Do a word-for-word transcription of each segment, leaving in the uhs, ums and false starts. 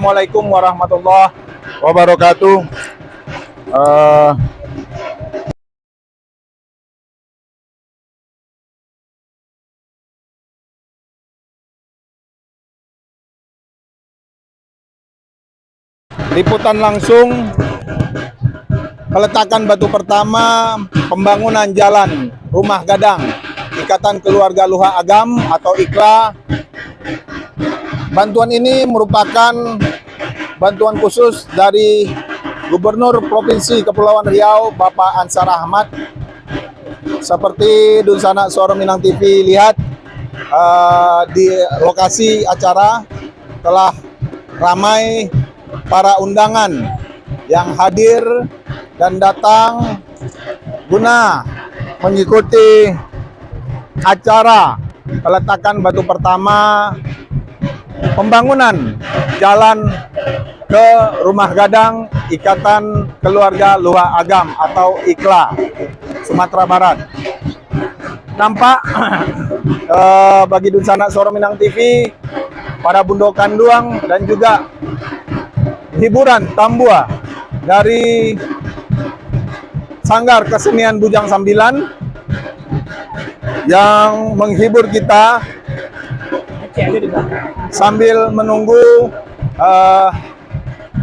Assalamualaikum warahmatullahi wabarakatuh. Eh, Liputan langsung peletakan batu pertama pembangunan jalan Rumah Gadang Ikatan Keluarga Luhak Agam atau ikla. Bantuan ini merupakan bantuan khusus dari Gubernur Provinsi Kepulauan Riau, Bapak Ansar Ahmad. Seperti dunsanak Suaro Minang T V lihat, eh, di lokasi acara telah ramai para undangan yang hadir dan datang guna mengikuti acara peletakan batu pertama pembangunan jalan ke Rumah Gadang Ikatan Keluarga Luhak Agam atau ikla, Sumatera Barat. Nampak, eh, bagi dunsanak Suaro Minang T V, para bundo kanduang dan juga hiburan tambua dari Sanggar Kesenian Bujang Sambilan yang menghibur kita sambil menunggu, eh,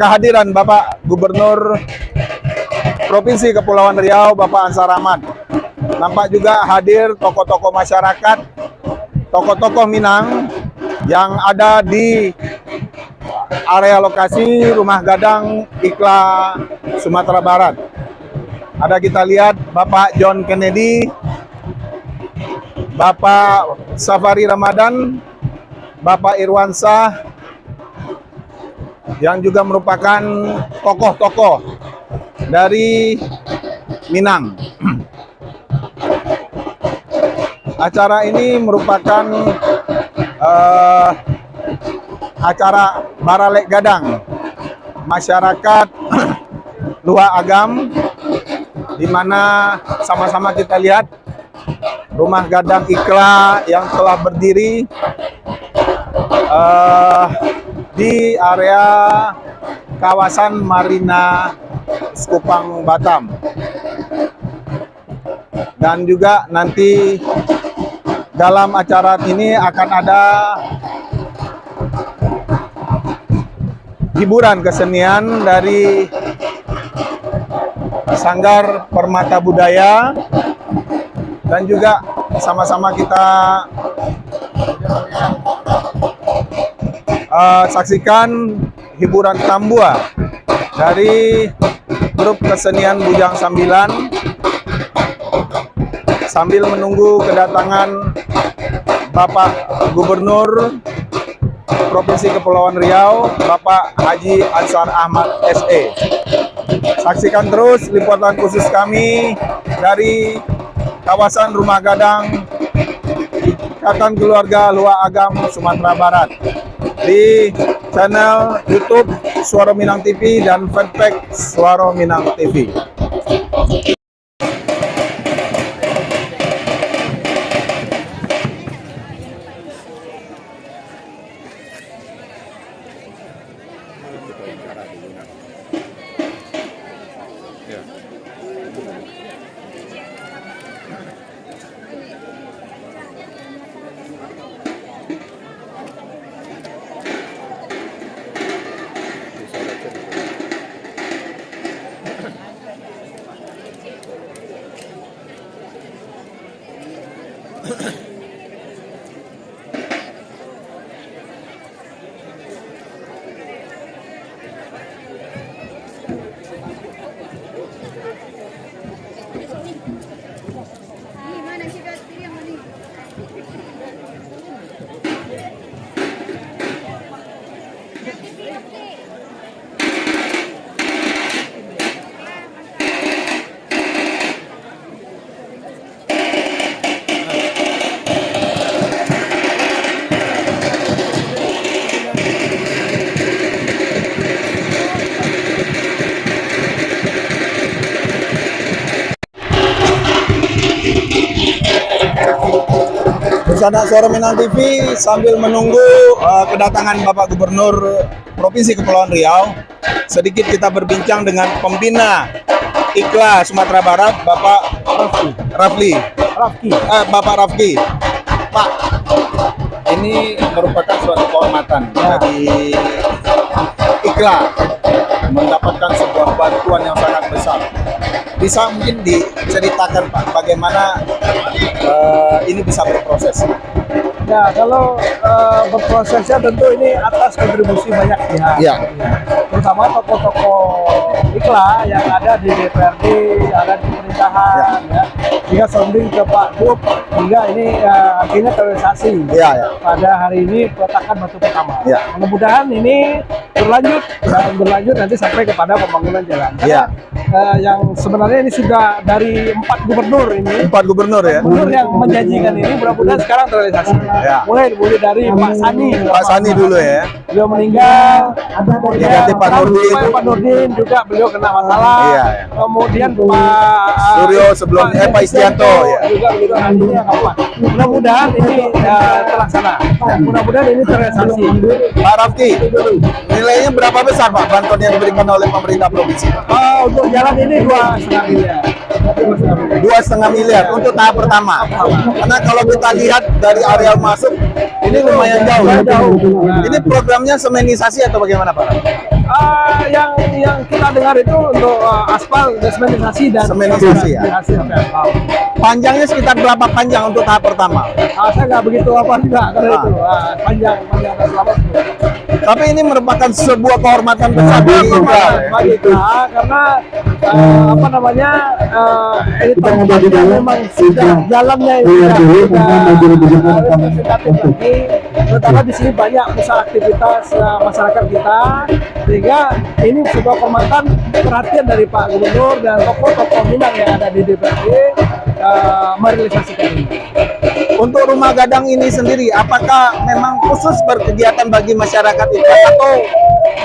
kehadiran Bapak Gubernur Provinsi Kepulauan Riau, Bapak Ansar Ahmad. Nampak juga hadir tokoh-tokoh masyarakat, tokoh-tokoh Minang yang ada di area lokasi Rumah Gadang Ikla Sumatera Barat. Ada kita lihat Bapak John Kennedy, Bapak Safari Ramadan, Bapak Irwansyah, yang juga merupakan tokoh-tokoh dari Minang. Acara ini merupakan, eh, acara baralek gadang masyarakat Luhak Agam, di mana sama-sama kita lihat Rumah Gadang Ikla yang telah berdiri, eh, di area kawasan Marina Sekupang Batam. Dan juga nanti dalam acara ini akan ada hiburan kesenian dari Sanggar Permata Budaya, dan juga sama-sama kita, eh, saksikan hiburan tambua dari grup kesenian Bujang Sambilan sambil menunggu kedatangan Bapak Gubernur Provinsi Kepulauan Riau, Bapak Haji Ansar Ahmad, S E. Saksikan terus liputan khusus kami dari kawasan Rumah Gadang Ikatan Keluarga Luhak Agam Sumatera Barat di channel YouTube Suaro Minang T V dan fanpage Suaro Minang T V. Sanak Suara Minang T V, sambil menunggu, eh, kedatangan Bapak Gubernur Provinsi Kepulauan Riau, sedikit kita berbincang dengan pembina IKLA Sumatera Barat, Bapak Rafli. Rafli. Rafki. Eh, Bapak Rafki. Pak, ini merupakan suatu kehormatan, ya, bagi IKLA mendapatkan sebuah bantuan yang sangat besar. Bisa mungkin diceritakan, Pak, bagaimana, eh, ini bisa berproses? Ya, kalau, eh, berprosesnya tentu ini atas kontribusi banyak pihak. Ya. Terutama tokoh-tokoh IKLA yang ada di D P R D, yang ada di pemerintahan, ya. Ya. Hingga sounding ke Pak Gub, hingga ini, eh, akhirnya terrealisasi. Ya, ya. Pada hari ini peletakan batu pertama. Ya. Mudah-mudahan ini berlanjut dan berlanjut nanti sampai kepada pembangunan jalan. Karena, ya, eh, yang sebenarnya ini sudah dari empat gubernur ini. Empat gubernur, ya? Gubernur yang menjanjikan ini, mudah-mudahan sekarang terrealisasi. Ya. Mulai, mulai dari Pak Sani. Pak Sani dulu, ya? Beliau meninggal. Diganti Pak Nurdin. Pak Nurdin juga, beliau kena masalah. Iya, iya. Kemudian Pak, eh, Suryo sebelum, Pak, eh, Pak Istianto, ya. Juga begitu, nantinya kapan. Mudah-mudahan ini, eh, terlaksana. Mudah-mudahan ini terrealisasi. Pak Rafki, nilainya berapa besar, Pak, bantuan yang diberikan oleh pemerintah provinsi? Eh, untuk jalan ini dua setengah miliar. Dua setengah miliar untuk tahap pertama. Karena kalau kita lihat dari areal masuk, ini lumayan jauh. Lumayan jauh. Ini programnya semenisasi atau bagaimana, Pak? Ah, yang, yang kita dengar itu untuk, ah, aspal dan semenisasi dan semenisasi, ya. Semenisasi sampai aspal. Panjangnya sekitar berapa panjang untuk tahap pertama? Ah, saya nggak begitu apa juga kalau, ah, itu. Ah, panjang, panjang dan selama. Tapi ini merupakan sebuah kehormatan besar bagi kita, ya. Bagi kita, karena, eh, apa namanya, eh, ini tempatnya memang sudah, jalannya ini sudah, sudah, eh, representatif lagi. Terutama di sini banyak pusat aktivitas, eh, masyarakat kita, sehingga ini sebuah kehormatan, perhatian dari Pak Gubernur dan tokoh-tokoh Minang yang ada di D P R D, eh, merealisasikan ini. Untuk rumah gadang ini sendiri, apakah memang khusus berkegiatan bagi masyarakat itu, atau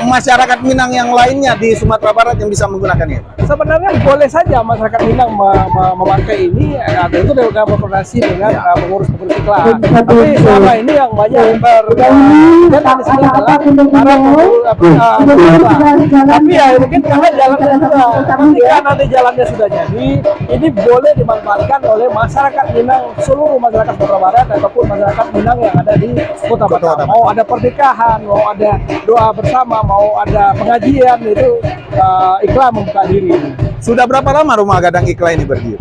masyarakat Minang yang lainnya di Sumatera Barat yang bisa menggunakannya? Sebenarnya boleh saja masyarakat Minang me-, me-, memakai ini, eh, tentu dengan berkoordinasi dengan, ya, eh, pengurus-pengurus IKLA. Tapi selama ini yang banyak ber-, berkegiatan di sini adalah para pengurus, apa, eh, IKLA. Tapi ya mungkin karena jalannya sudah, ketika nanti jalannya sudah jadi, ini boleh dimanfaatkan oleh masyarakat Minang, seluruh masyarakat Sumatera Barat ataupun masyarakat Minang yang ada di Kota Batam. Kota Batam. Mau ada pernikahan, mau ada doa bersama, mau ada pengajian, itu, eh, IKLA membuka diri. Sudah berapa lama rumah gadang IKLA ini berdiri?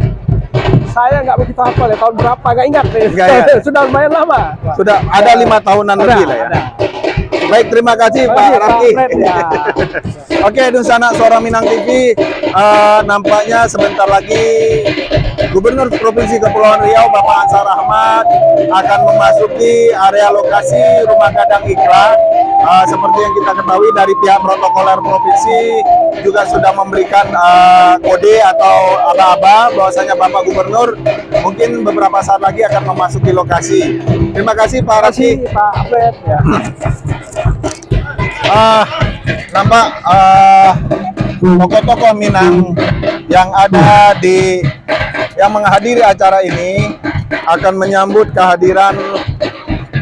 Saya nggak begitu hafal ya, tahun berapa, nggak ingat deh. Nggak ingat. Sudah lumayan lama. Sudah ada lima tahunan lebih lah ya. Ada. Baik, terima kasih, Pak Rafki. Terima kasih, Pak Fred, ya. Oke, dunsanak Suara Minang T V, eh, nampaknya sebentar lagi Gubernur Provinsi Kepulauan Riau, Bapak Ansar Ahmad, akan memasuki area lokasi rumah gadang IKLA. Eh, seperti yang kita ketahui, dari pihak protokoler provinsi juga sudah memberikan, eh, kode atau aba-aba bahwasanya Bapak Gubernur mungkin beberapa saat lagi akan memasuki lokasi. Terima kasih, Pak Rafki. Terima kasih, Pak Fred, ya. Ah, nampak, ah, tokoh-tokoh Minang yang ada di, yang menghadiri acara ini akan menyambut kehadiran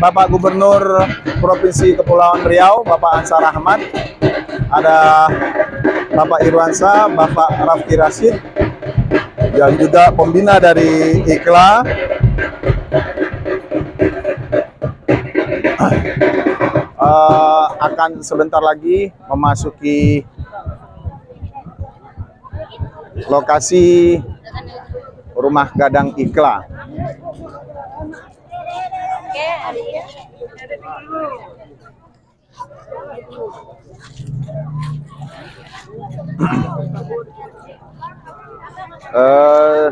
Bapak Gubernur Provinsi Kepulauan Riau, Bapak Ansar Ahmad, ada Bapak Irwansa, Bapak Rafki Rashid, dan juga pembina dari IKLA. Eh, akan sebentar lagi memasuki lokasi rumah gadang IKLA. Eh,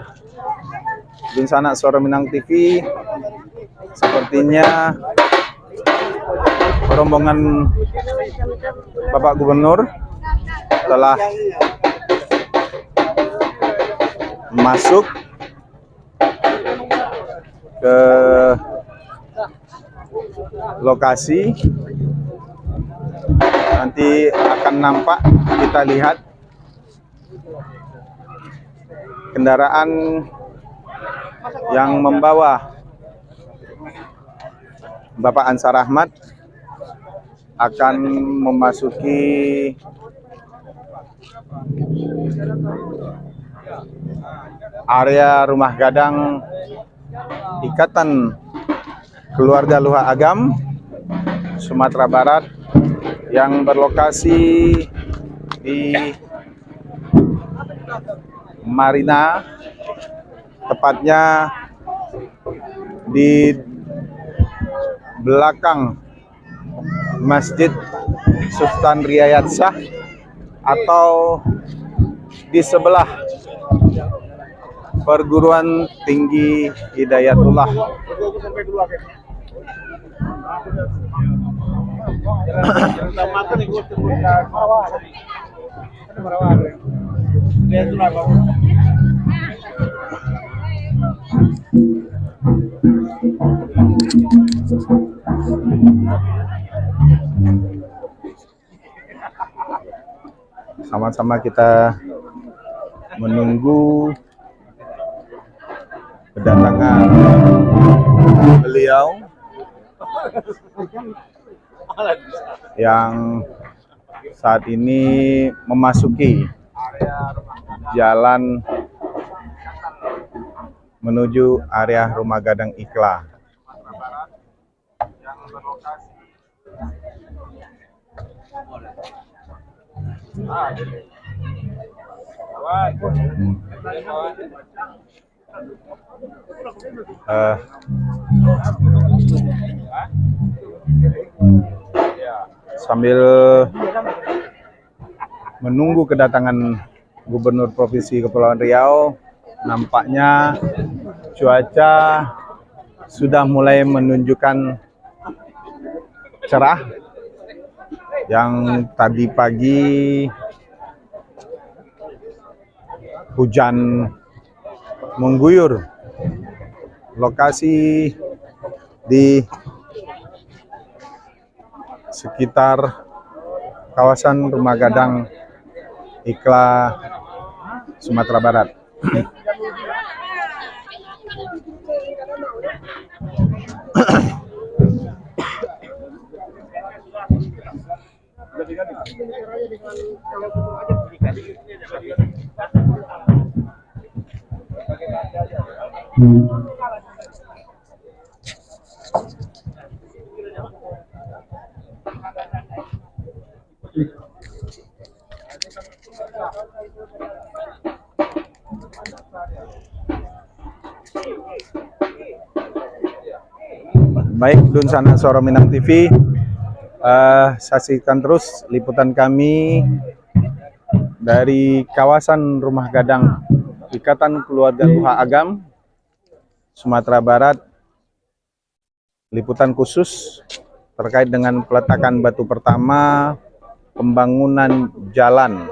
dunsanak Suara Minang T V, sepertinya rombongan Bapak Gubernur telah masuk ke lokasi. Nanti akan nampak, kita lihat kendaraan yang membawa Bapak Ansar Ahmad akan memasuki area rumah gadang Ikatan Keluarga Luhak Agam Sumatera Barat yang berlokasi di Marina, tepatnya di belakang Masjid Sultan Riayat Shah atau di sebelah Perguruan Tinggi Hidayatullah. Sama-sama kita menunggu kedatangan beliau yang saat ini memasuki jalan menuju area rumah gadang Ikla. Eh, sambil menunggu kedatangan Gubernur Provinsi Kepulauan Riau, nampaknya cuaca sudah mulai menunjukkan cerah. Yang tadi pagi hujan mengguyur lokasi di sekitar kawasan rumah gadang Ikla, Sumatera Barat. Baik, dunsanak Suara Minang T V, eh, saksikan terus liputan kami dari kawasan rumah gadang Ikatan Keluarga Luhak Agam, Sumatera Barat. Liputan khusus terkait dengan peletakan batu pertama pembangunan jalan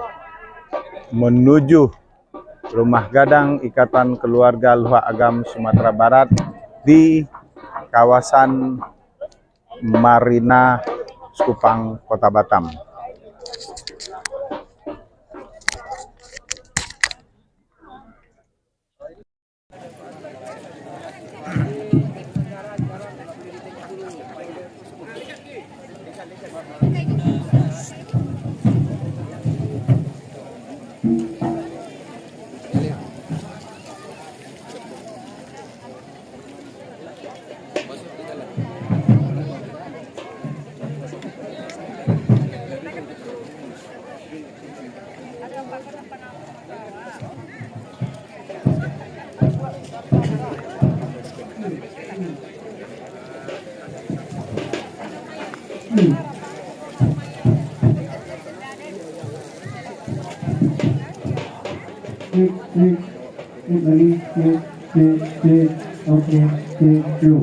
menuju rumah gadang Ikatan Keluarga Luhak Agam Sumatera Barat di kawasan Marina, Sekupang, Kota Batam. Cek, cek, cek lagi, cek, cek, cek. Oke, cek, cek.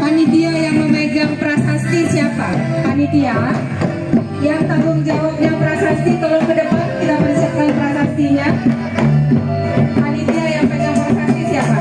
Panitia yang memegang prasasti siapa? Panitia yang tanggung jawabnya prasasti, tolong ke depan, kita persiapkan prasastinya. Panitia yang pegang prasasti siapa?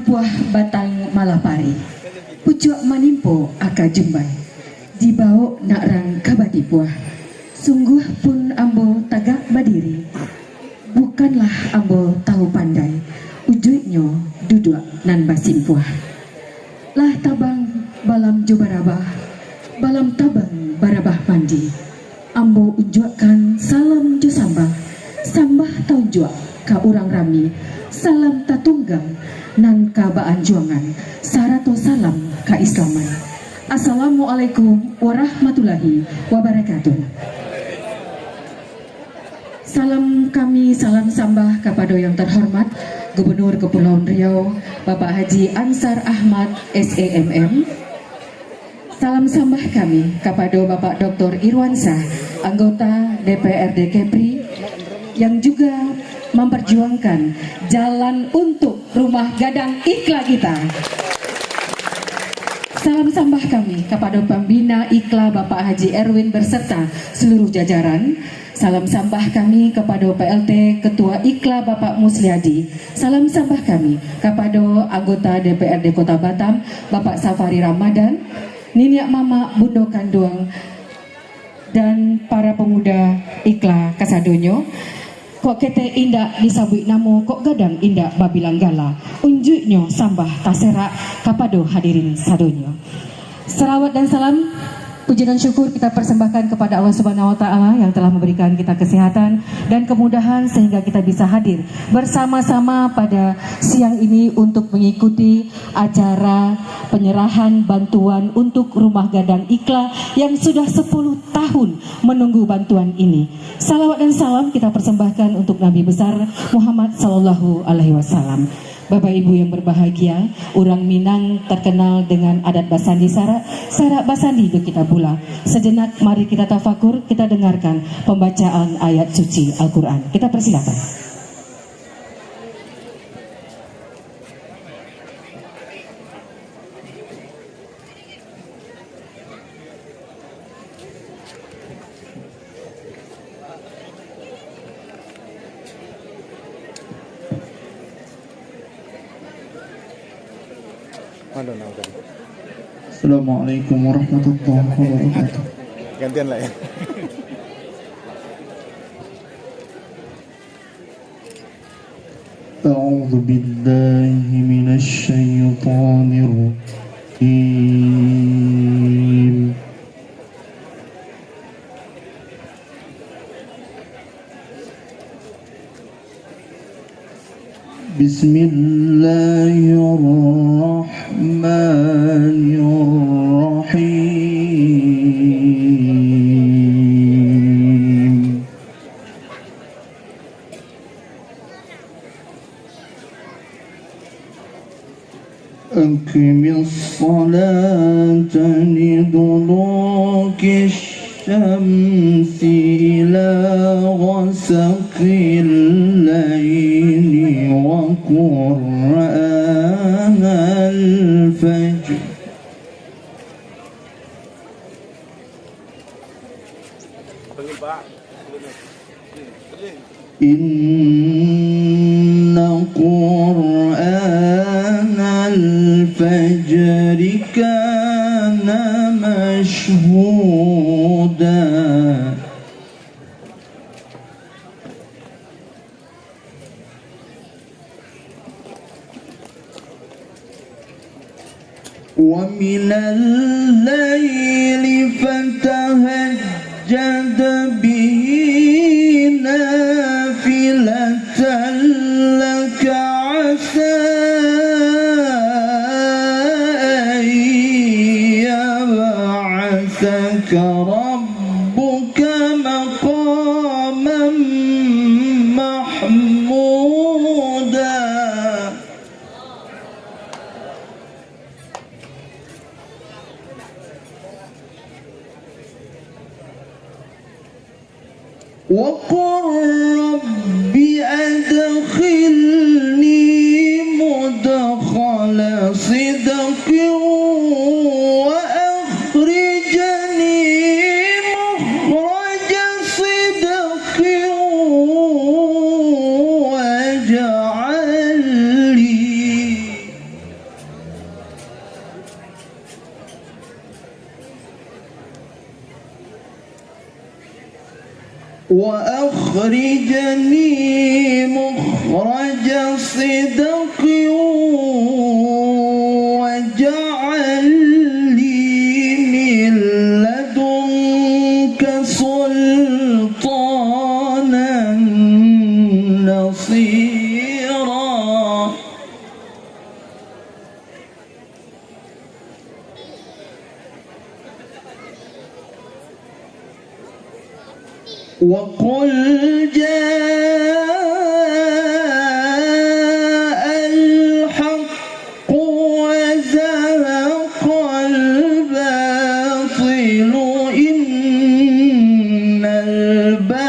Buah batang malapari, pucuak manimpo aka jumbai, dibawok nak rang ka batipuah. Sungguah pun ambo tagak badiri, bukanlah ambo tahu pandai, ujuiknyo duduak nan basimpuah. Lah tabang balam jo barabah, balam tabang barabah mandi. Ambo unjuakkan salam jo sambah, sambah taunjuak ka urang rami, salam tatunggang nan ka baanjuangan, sarato salam kaislaman. Assalamualaikum warahmatullahi wabarakatuh. Salam kami, salam sambah kapado yang terhormat Gubernur Kepulauan Riau, Bapak Haji Ansar Ahmad, S A M M. Salam sambah kami kapado Bapak Doktor Irwansyah, anggota D P R D Kepri, yang juga memperjuangkan jalan untuk rumah gadang Ikla kita. Salam sambah kami kapado pambina Ikla, Bapak Haji Erwin, beserta seluruh jajaran. Salam sambah kami kapado P L T Ketua Ikla, Bapak Musliadi. Salam sambah kami kapado anggota D P R D Kota Batam, Bapak Safari Ramadan, niniak mamak, bundo kanduang, dan para pemuda Ikla kasadonyo. Kok ketek indak disabuik namo, kok gadang indak babilang gala. Unjuiknyo sambah taserak kapado hadirin sadonyo. Salawat dan salam, puji dan syukur kita persembahkan kepada Allah Subhanahu wa Ta'ala yang telah memberikan kita kesehatan dan kemudahan sehingga kita bisa hadir bersama-sama pada siang ini untuk mengikuti acara penyerahan bantuan untuk rumah gadang Ikla yang sudah sepuluh tahun menunggu bantuan ini. Salawat dan salam kita persembahkan untuk Nabi besar Muhammad sallallahu alaihi wasallam. Bapak Ibu yang berbahagia, urang Minang terkenal dengan adat basandi sarak, sarak basandi jo kitabullah. Sejenak mari kita tafakur, kita dengarkan pembacaan ayat suci Al-Quran. Kita persilakan. Assalamualaikum warahmatullahi wabarakatuh. Gantian lah ya. أعوذ بالله من الشيطان الرجيم. بسم الله الرحمن الرحيم. أقم الصلاة لدلوك الشمس إلى غسق الليل وقرآن الفجر. إن قرآن الفجر كان مشهودا. ومن الليل فتهجد به نافلة لك عسى أن يبعثك ربك مقاما محمودا. وقل رب أدخلني مدخل صدق وأخرجني مخرج صدق واجعل لي وأخرجني مخرج صدق واجعل لي من لدنك سلطانا نصيرا. وقل جاء الحق وزهق الباطل إن الباطل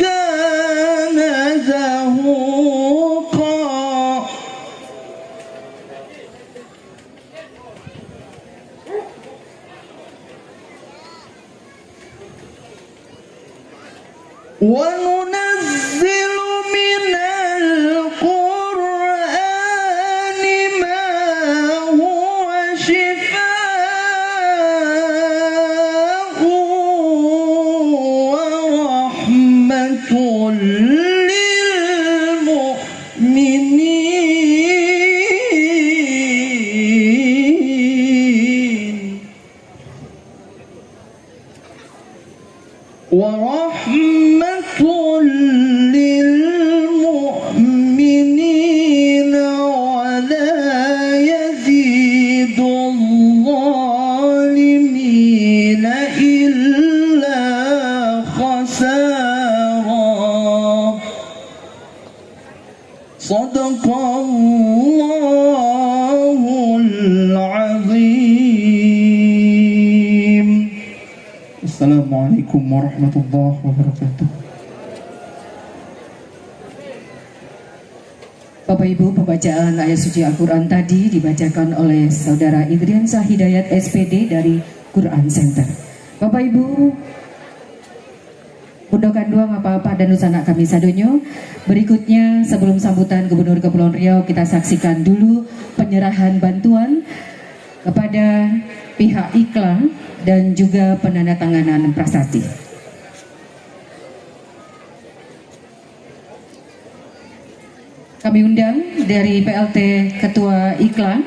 كان زهوقا. وننزل من القرآن ما هو شفاء ورحمة للمؤمنين. ورحمة للمؤمنين ولا يزيد الظالمين إلا خسارا. صدق الله العظيم. Assalamualaikum warahmatullahi wabarakatuh. Bapak Ibu, pembacaan ayat suci Al-Quran tadi dibacakan oleh Saudara Idriansyah Hidayat, S P D, dari Quran Center. Bapak Ibu, Bunda kanduang, apak-apak dan dunsanak kami sadonyo. Berikutnya, sebelum sambutan Gubernur Kepulauan Riau, kita saksikan dulu penyerahan bantuan kepada pihak Ikla dan juga penandatanganan prasasti. Kami undang dari P L T Ketua Ikla.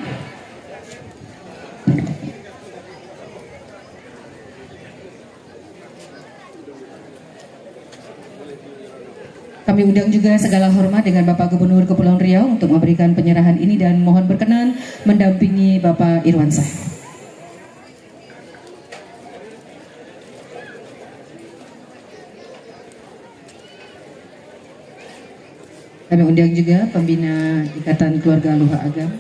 Kami undang juga segala hormat dengan Bapak Gubernur Kepulauan Riau untuk memberikan penyerahan ini dan mohon berkenan mendampingi Bapak Irwansyah. Kami undang juga pembina Ikatan Keluarga Luhak Agam.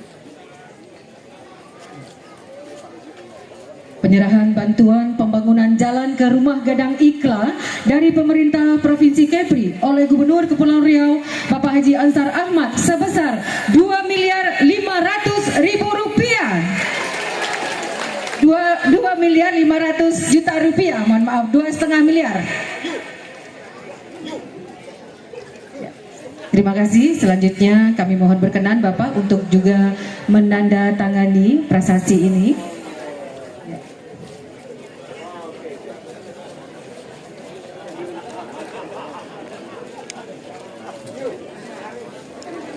Penyerahan bantuan pembangunan jalan ke Rumah Gadang Ikla dari pemerintah Provinsi Kepri oleh Gubernur Kepulauan Riau, Bapak Haji Ansar Ahmad, sebesar dua miliar lima ratus ribu rupiah. Dua, dua miliar lima ratus juta rupiah, mohon maaf, dua setengah miliar. Terima kasih. Selanjutnya kami mohon berkenan Bapak untuk juga menandatangani prasasti ini.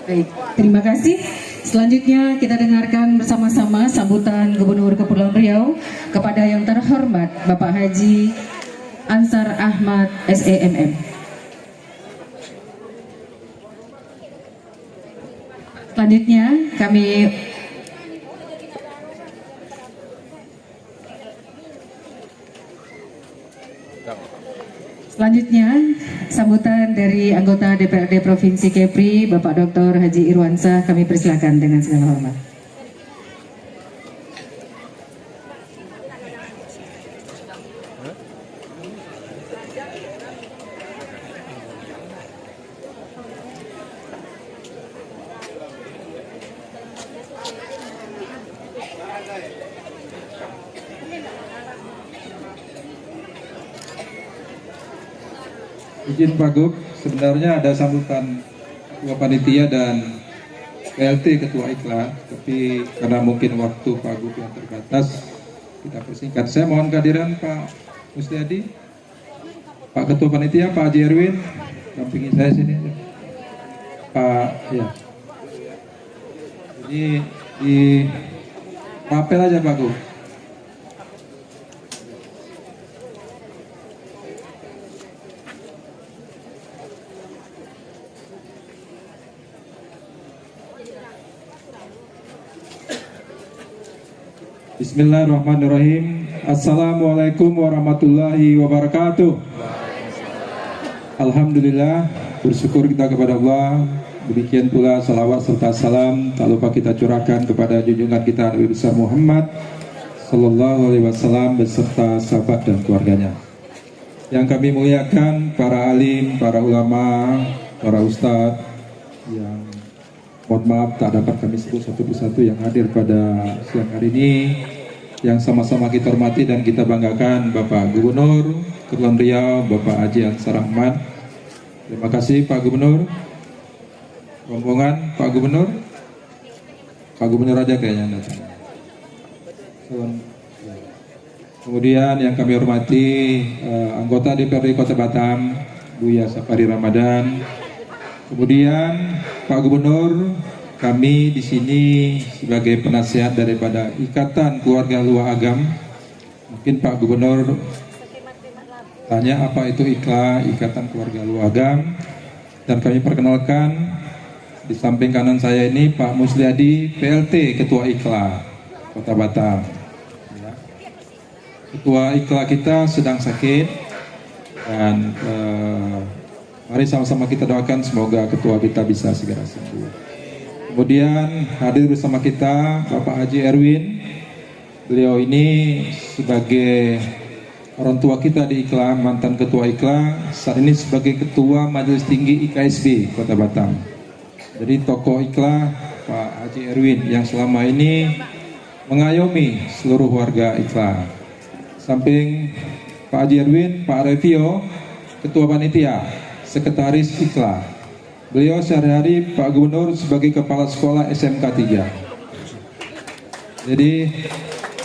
Baik, terima kasih. Selanjutnya kita dengarkan bersama-sama sambutan Gubernur Kepulauan Riau kepada yang terhormat Bapak Haji Ansar Ahmad, S E M M. Selanjutnya kami Selanjutnya, sambutan dari anggota D P R D Provinsi Kepri, Bapak Doktor Haji Irwansyah, kami persilakan dengan segala hormat. Izin Pak Gub, sebenarnya ada sambutan Ketua Panitia dan P L T Ketua Ikla, tapi karena mungkin waktu Pak Gub yang terbatas, kita persingkat. Saya mohon kehadiran Pak Mustiadi. Pak Ketua Panitia, Pak Haji Erwin, dampingi saya sini. Pak, ya. Jadi, di rapel aja, Pak Gu. Bismillahirrahmanirrahim. Assalamualaikum warahmatullahi wabarakatuh. Alhamdulillah, bersyukur kita kepada Allah. Demikian pula salawat serta salam tak lupa kita curahkan kepada junjungan kita Nabi Besar Muhammad sallallahu alaihi wasallam beserta sahabat dan keluarganya. Yang kami muliakan para alim, para ulama, para ustadz yang, mohon maaf, tak dapat kami sebut satu persatu yang hadir pada siang hari ini, yang sama-sama kita hormati dan kita banggakan, Bapak Gubernur Kepulauan Riau, Bapak Haji Ansar Ahmad. Terima kasih, Pak Gubernur. Rombongan Pak Gubernur. Pak Gubernur aja kayaknya yang datang. Kemudian yang kami hormati, eh, anggota D P R D Kota Batam, Buya Safari Ramadan. Kemudian Pak Gubernur, kami di sini sebagai penasihat daripada Ikatan Keluarga Luo Agam. Mungkin Pak Gubernur tanya apa itu IKLA, Ikatan Keluarga Luo Agam. Dan kami perkenalkan, di samping kanan saya ini Pak Musliadi, P L T Ketua IKLA Kota Batam. Ya. Ketua IKLA kita sedang sakit dan, eh, mari sama-sama kita doakan semoga ketua kita bisa segera sembuh. Kemudian hadir bersama kita Bapak Haji Erwin. Beliau ini sebagai orang tua kita di IKLA, mantan ketua IKLA, saat ini sebagai ketua Majelis Tinggi I K S B Kota Batam. Jadi tokoh IKLA, Pak Haji Erwin, yang selama ini mengayomi seluruh warga IKLA. Samping Pak Haji Erwin, Pak Revio, ketua panitia, sekretaris IKLA. Beliau sehari-hari Pak Gubernur sebagai kepala sekolah S M K tiga. Jadi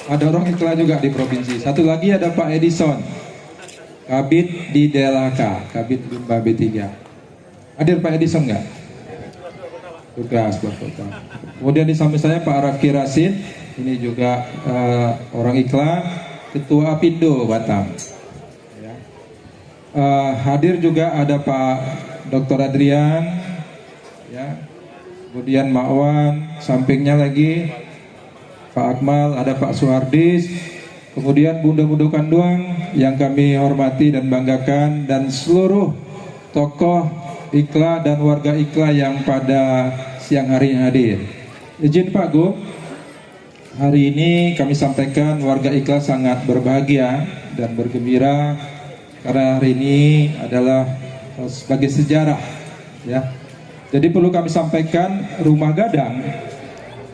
ada orang IKLA juga di provinsi. Satu lagi ada Pak Edison, Kabid di D L H K, Kabid Limbah B tiga. Hadir Pak Edison nggak? Tugas buat kota. Kemudian di samping saya Pak Rafki Rasid, ini juga, eh, orang IKLA, Ketua Apindo Batam. Ya. Eh, hadir juga ada Pak Doktor Adrian, ya. Kemudian Mak Wan, sampingnya lagi Pak Akmal, ada Pak Suhardis, kemudian bunda-bunda kanduang yang kami hormati dan banggakan, dan seluruh tokoh IKLA dan warga IKLA yang pada siang hari ini hadir. Izin Pak Gub, hari ini kami sampaikan warga IKLA sangat berbahagia dan bergembira karena hari ini adalah, eh, sebagai sejarah, ya. Jadi perlu kami sampaikan, rumah gadang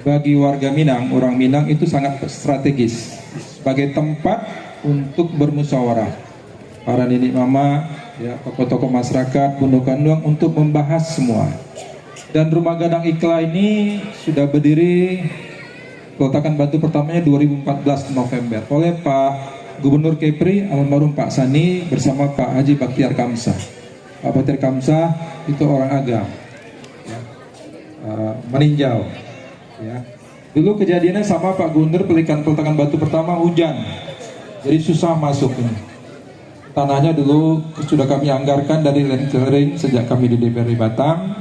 bagi warga Minang, orang Minang itu sangat strategis sebagai tempat untuk bermusyawarah. Para nenek mama, ya, tokoh-tokoh masyarakat, bunda kanduang untuk membahas semua. Dan rumah gadang IKLA ini sudah berdiri, peletakan batu pertamanya dua ribu empat belas November oleh Pak Gubernur Kepri, almarhum Pak Sani, bersama Pak Haji Bakhtiar Kamsah. Pak Bakhtiar Kamsah itu orang Agam, ya, eh, Maninjau, ya. Dulu kejadiannya sama Pak Gubernur, pelikan peletakan batu pertama hujan, jadi susah masuk ini. Tanahnya dulu sudah kami anggarkan dari land clearing sejak kami di D P R D Batam,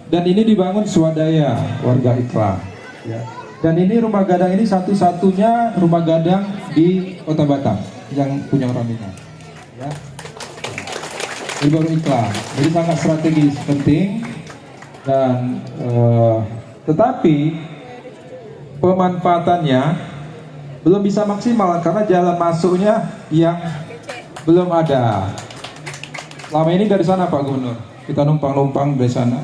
dan ini dibangun swadaya warga IKLA. Ya. Dan ini rumah gadang ini satu-satunya rumah gadang di Kota Batam yang punya orang Minang. Ya. Ini baru IKLA. Jadi sangat strategis, penting, dan, eh, tetapi pemanfaatannya belum bisa maksimal karena jalan masuknya yang belum ada. Selama ini dari sana, Pak Gubernur, kita numpang-numpang dari sana.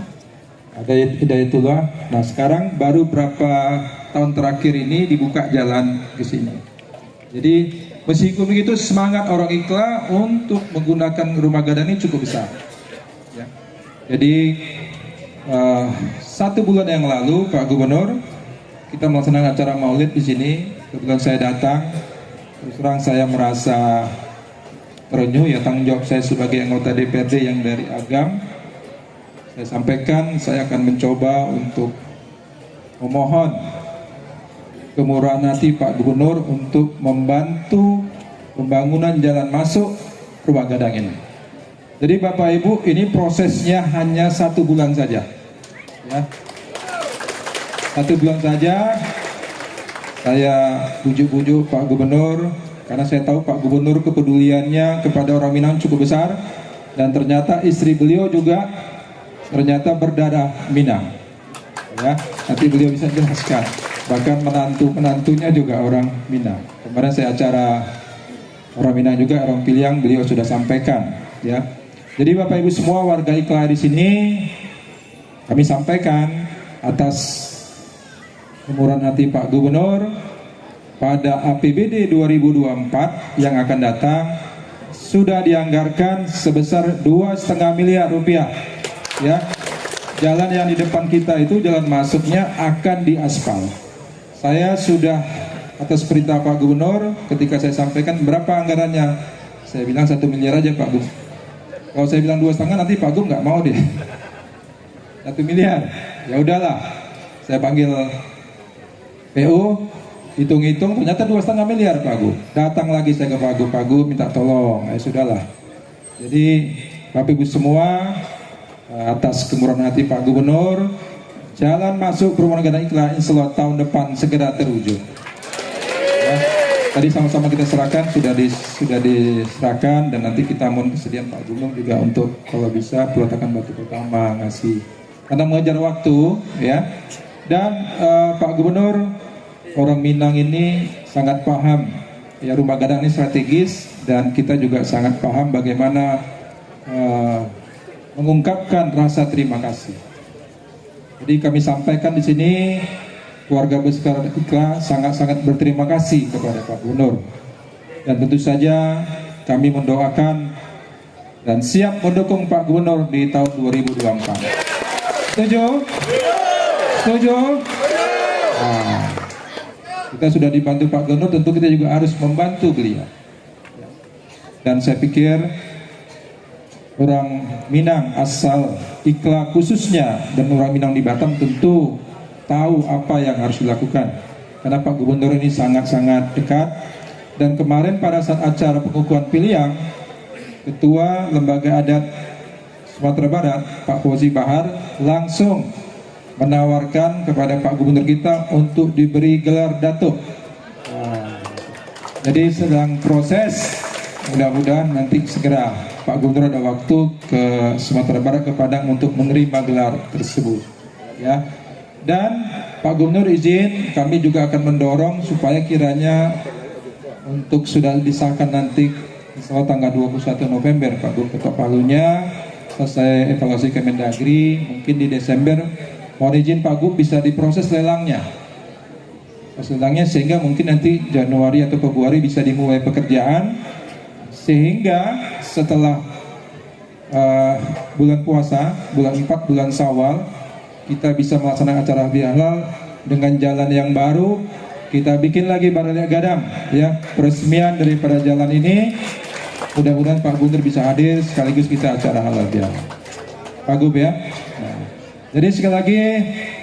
Ada Hidayatullah. Nah, sekarang baru berapa tahun terakhir ini dibuka jalan ke sini. Jadi, meskipun begitu, semangat orang IKLA untuk menggunakan rumah gadang ini cukup besar. Ya. Jadi, eh, satu bulan yang lalu, Pak Gubernur, kita melaksanakan acara Maulid di sini. Kebetulan saya datang. Terus terang, saya merasa Terenyuh, ya, tanggung jawab saya sebagai anggota D P R D yang dari Agam. Saya sampaikan, saya akan mencoba untuk memohon kemurahan hati Pak Gubernur untuk membantu pembangunan jalan masuk Rumah Gadang ini. Jadi, Bapak Ibu, ini prosesnya hanya satu bulan saja. Ya. Satu bulan saja, saya bujuk-bujuk Pak Gubernur, karena saya tahu Pak Gubernur kepeduliannya kepada orang Minang cukup besar, dan ternyata istri beliau juga ternyata berdarah Minang. Ya, nanti beliau bisa jelaskan. Bahkan menantu-menantunya juga orang Minang. Kemarin saya acara orang Minang juga, orang Piliang, beliau sudah sampaikan. Ya. Jadi, Bapak Ibu semua, warga Ikla di sini, kami sampaikan atas kemurahan hati Pak Gubernur, pada A P B D dua ribu dua puluh empat yang akan datang sudah dianggarkan sebesar dua setengah miliar rupiah. Ya, jalan yang di depan kita itu, jalan masuknya akan diaspal. Saya sudah, atas perintah Pak Gubernur, ketika saya sampaikan berapa anggarannya, saya bilang satu miliar aja, Pak Gub. Kalau saya bilang dua setengah, nanti Pak Gub nggak mau dia. Satu miliar. Ya udahlah, saya panggil P U, hitung-hitung, ternyata dua setengah miliar, Pak Gub. Datang lagi saya ke Pak Gub, "Pak Gub, minta tolong." Ya sudahlah. Jadi, Bapak Ibu semua, eh, atas kemurahan hati Pak Gubernur, jalan masuk Perumahan Gadang Ikla, insya Allah tahun depan segera terwujud. Ya. Tadi sama-sama kita serahkan, sudah di, sudah diserahkan, dan nanti kita mohon kesediaan Pak Gubernur juga untuk, kalau bisa, peletakan batu pertama, ngasih, karena mengejar waktu, ya. Dan, eh, Pak Gubernur, orang Minang ini sangat paham, ya, Rumah Gadang ini strategis, dan kita juga sangat paham bagaimana, eh, mengungkapkan rasa terima kasih. Jadi, kami sampaikan di sini, keluarga besar Ikla sangat-sangat berterima kasih kepada Pak Gubernur. Dan tentu saja, kami mendoakan dan siap mendukung Pak Gubernur di tahun dua ribu dua puluh empat. Setuju? Setuju? Nah, kita sudah dibantu Pak Gubernur, tentu kita juga harus membantu beliau. Dan saya pikir orang Minang asal Ikla khususnya dan orang Minang di Batam tentu tahu apa yang harus dilakukan. Karena Pak Gubernur ini sangat-sangat dekat. Dan kemarin pada saat acara pengukuhan Piliang, Ketua Lembaga Adat Sumatera Barat, Pak Fauzi Bahar, langsung menawarkan kepada Pak Gubernur kita untuk diberi gelar Datuk. Nah, jadi sedang proses, mudah-mudahan nanti segera Pak Gubernur ada waktu ke Sumatera Barat, ke Padang untuk menerima gelar tersebut. Ya. Dan Pak Gubernur izin, kami juga akan mendorong supaya kiranya untuk sudah disahkan nanti, insya Allah tanggal dua puluh satu November, Pak Gubernur ketok palunya, selesai evaluasi Kemendagri, mungkin di Desember, mohon izin Pak Gub bisa diproses lelangnya. Proses lelangnya sehingga mungkin nanti Januari atau Februari bisa dimulai pekerjaan, sehingga setelah eh, bulan puasa, bulan empat, bulan Syawal, kita bisa melaksanakan acara halal bihalal dengan jalan yang baru. Kita bikin lagi baraliak gadang, ya, peresmian daripada jalan ini. Mudah-mudahan Pak Gubernur bisa hadir sekaligus kita acara halal bihalal. Pak Gub, ya. Nah, jadi sekali lagi,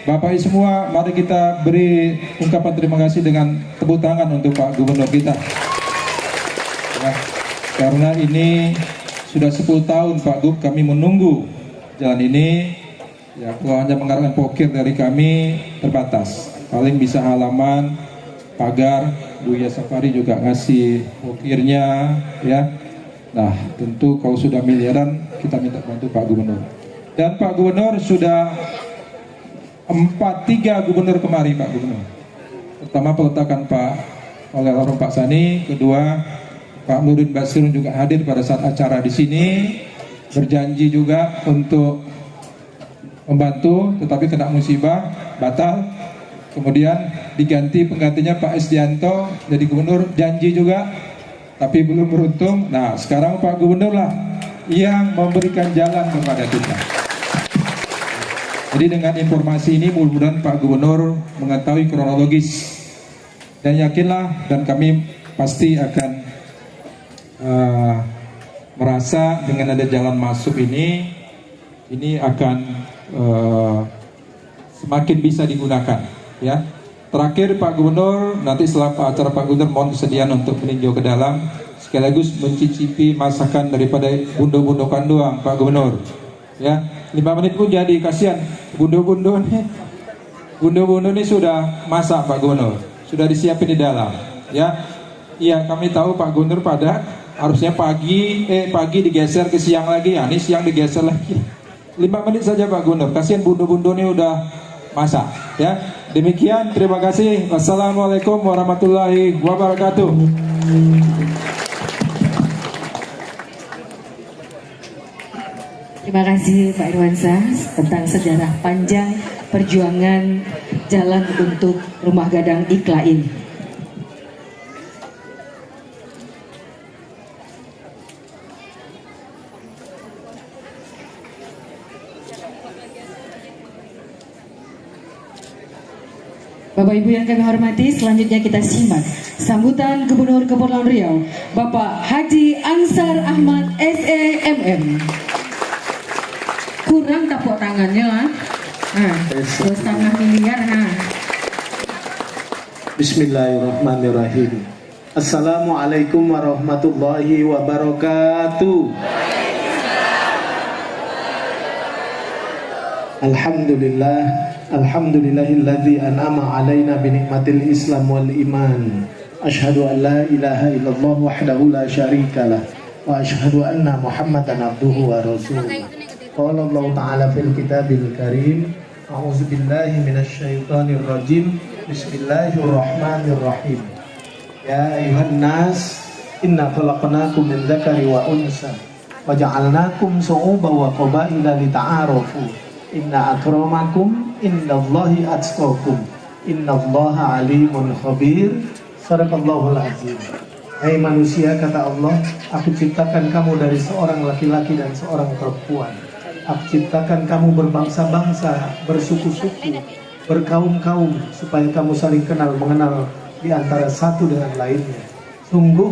Bapak Ibu semua, mari kita beri ungkapan terima kasih dengan tepuk tangan untuk Pak Gubernur kita. Ya, karena ini sudah sepuluh tahun, Pak Gub, kami menunggu jalan ini. Ya, kalau hanya mengharapkan pokir dari kami, terbatas. Paling bisa halaman, pagar, Buya Safari juga ngasih pokirnya, ya. Nah, tentu kalau sudah miliaran, kita minta bantu Pak Gubernur. Dan Pak Gubernur sudah empat, tiga gubernur kemari, Pak Gubernur. Pertama, peletakan Pak, oleh almarhum Pak Sani, kedua, Pak Nurdin Basirun juga hadir pada saat acara di sini, berjanji juga untuk membantu, tetapi kena musibah, batal. Kemudian diganti penggantinya Pak Isdianto jadi gubernur, janji juga, tapi belum beruntung. Nah, sekarang Pak Gubernur lah yang memberikan jalan kepada kita. Jadi, dengan informasi ini, mudah-mudahan Pak Gubernur mengetahui kronologis. Dan yakinlah, dan kami pasti akan, eh, merasa dengan ada jalan masuk ini, ini akan, eh, semakin bisa digunakan, ya. Terakhir, Pak Gubernur, nanti setelah acara Pak Gubernur, mohon kesediaan untuk meninjau ke dalam, sekaligus mencicipi masakan daripada bundo-bundo kanduang Pak Gubernur. Ya, lima menit pun jadi, kasihan bundo-bundo ni. Bundo-bundo ni sudah masak, Pak Gubernur. Sudah disiapin di dalam, ya. Iya, kami tahu Pak Gubernur padat, harusnya pagi, eh, pagi digeser ke siang lagi, ya, ini siang digeser lagi. Lima menit saja, Pak Gubernur, kasihan bundo-bundo ni udah masak, ya. Demikian, terima kasih. Wassalamualaikum warahmatullahi wabarakatuh. Terima kasih Pak Irwansyah tentang sejarah panjang perjuangan jalan untuk Rumah Gadang Ikla ini. Bapak Ibu yang kami hormati, selanjutnya kita simak sambutan Gubernur Kepulauan Riau, Bapak Haji Ansar Ahmad, S E M M. Kurang tepuk tangannya, ah. Ha, dua setengah miliar, ha. Bismillahirrahmanirrahim. Assalamualaikum warahmatullahi wabarakatuh. Alhamdulillah, alhamdulillahilladzi an'ama alaina bi ni'matil Islam wal iman. Asyhadu an la ilaha illallah wahdahu la syarikalah, wa asyhadu anna Muhammadan abduhu wa rasuluh. Qala Allah Ta'ala fil kitabil karim, a'udzubillahi minasy syaithanir rajim. Bismillahirrahmanirrahim. Ya ayyuhan nas, inna khalaqnakum min dzakari wa unsa, wa ja'alnakum syu'uban wa qabaila lita'arafu. Inna akramakum indallahi atqakum. Innallaha alimun khabir. Sadaqallahul azim. Hai manusia, kata Allah, Aku ciptakan kamu dari seorang laki-laki dan seorang perempuan. Aku ciptakan kamu berbangsa-bangsa, bersuku-suku, berkaum-kaum, supaya kamu saling kenal mengenal di antara satu dengan lainnya. Sungguh,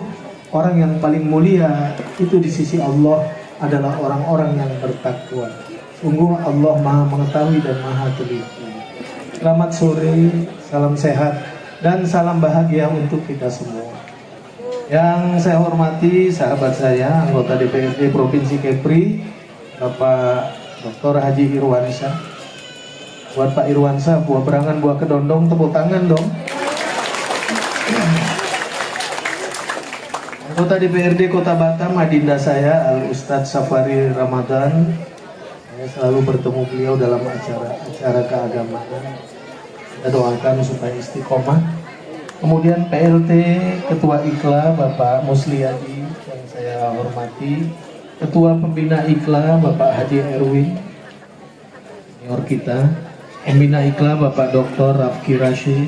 orang yang paling mulia itu di sisi Allah adalah orang-orang yang bertakwa. Sungguh, Allah Maha Mengetahui dan Maha Teliti. Selamat sore, salam sehat, dan salam bahagia untuk kita semua. Yang saya hormati sahabat saya, anggota D P R D Provinsi Kepri, Bapak Doktor Haji Irwansyah. Buat Pak Irwansyah, buah berangan, buah kedondong, tepuk tangan dong. Anggota D P R D Kota Batam, adinda saya, Al Ustadz Safari Ramadan. Saya selalu bertemu beliau dalam acara-acara keagamaan. Kita doakan supaya istiqomah. Kemudian P L T Ketua Ikla, Bapak Musliadi, yang saya hormati. Ketua Pembina Ikla, Bapak Haji Erwin, senior kita. Pembina Ikla, Bapak Doktor Rafki Rashid.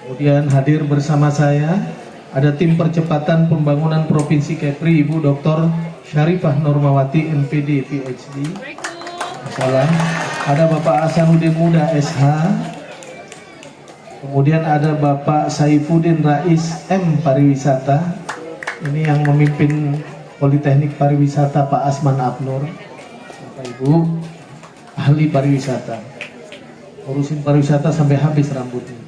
Kemudian hadir bersama saya, ada tim percepatan pembangunan Provinsi Kepri, Ibu Doktor Syarifah Normawati, M P D, P H D. Salam. Ada Bapak Hasanuddin Muda, S H. Kemudian ada Bapak Saifuddin Rais, M, Pariwisata. Ini yang memimpin Politeknik Pariwisata, Pak Asman Abnur. Bapak Ibu, ahli pariwisata. Urusin pariwisata sampai habis rambutnya.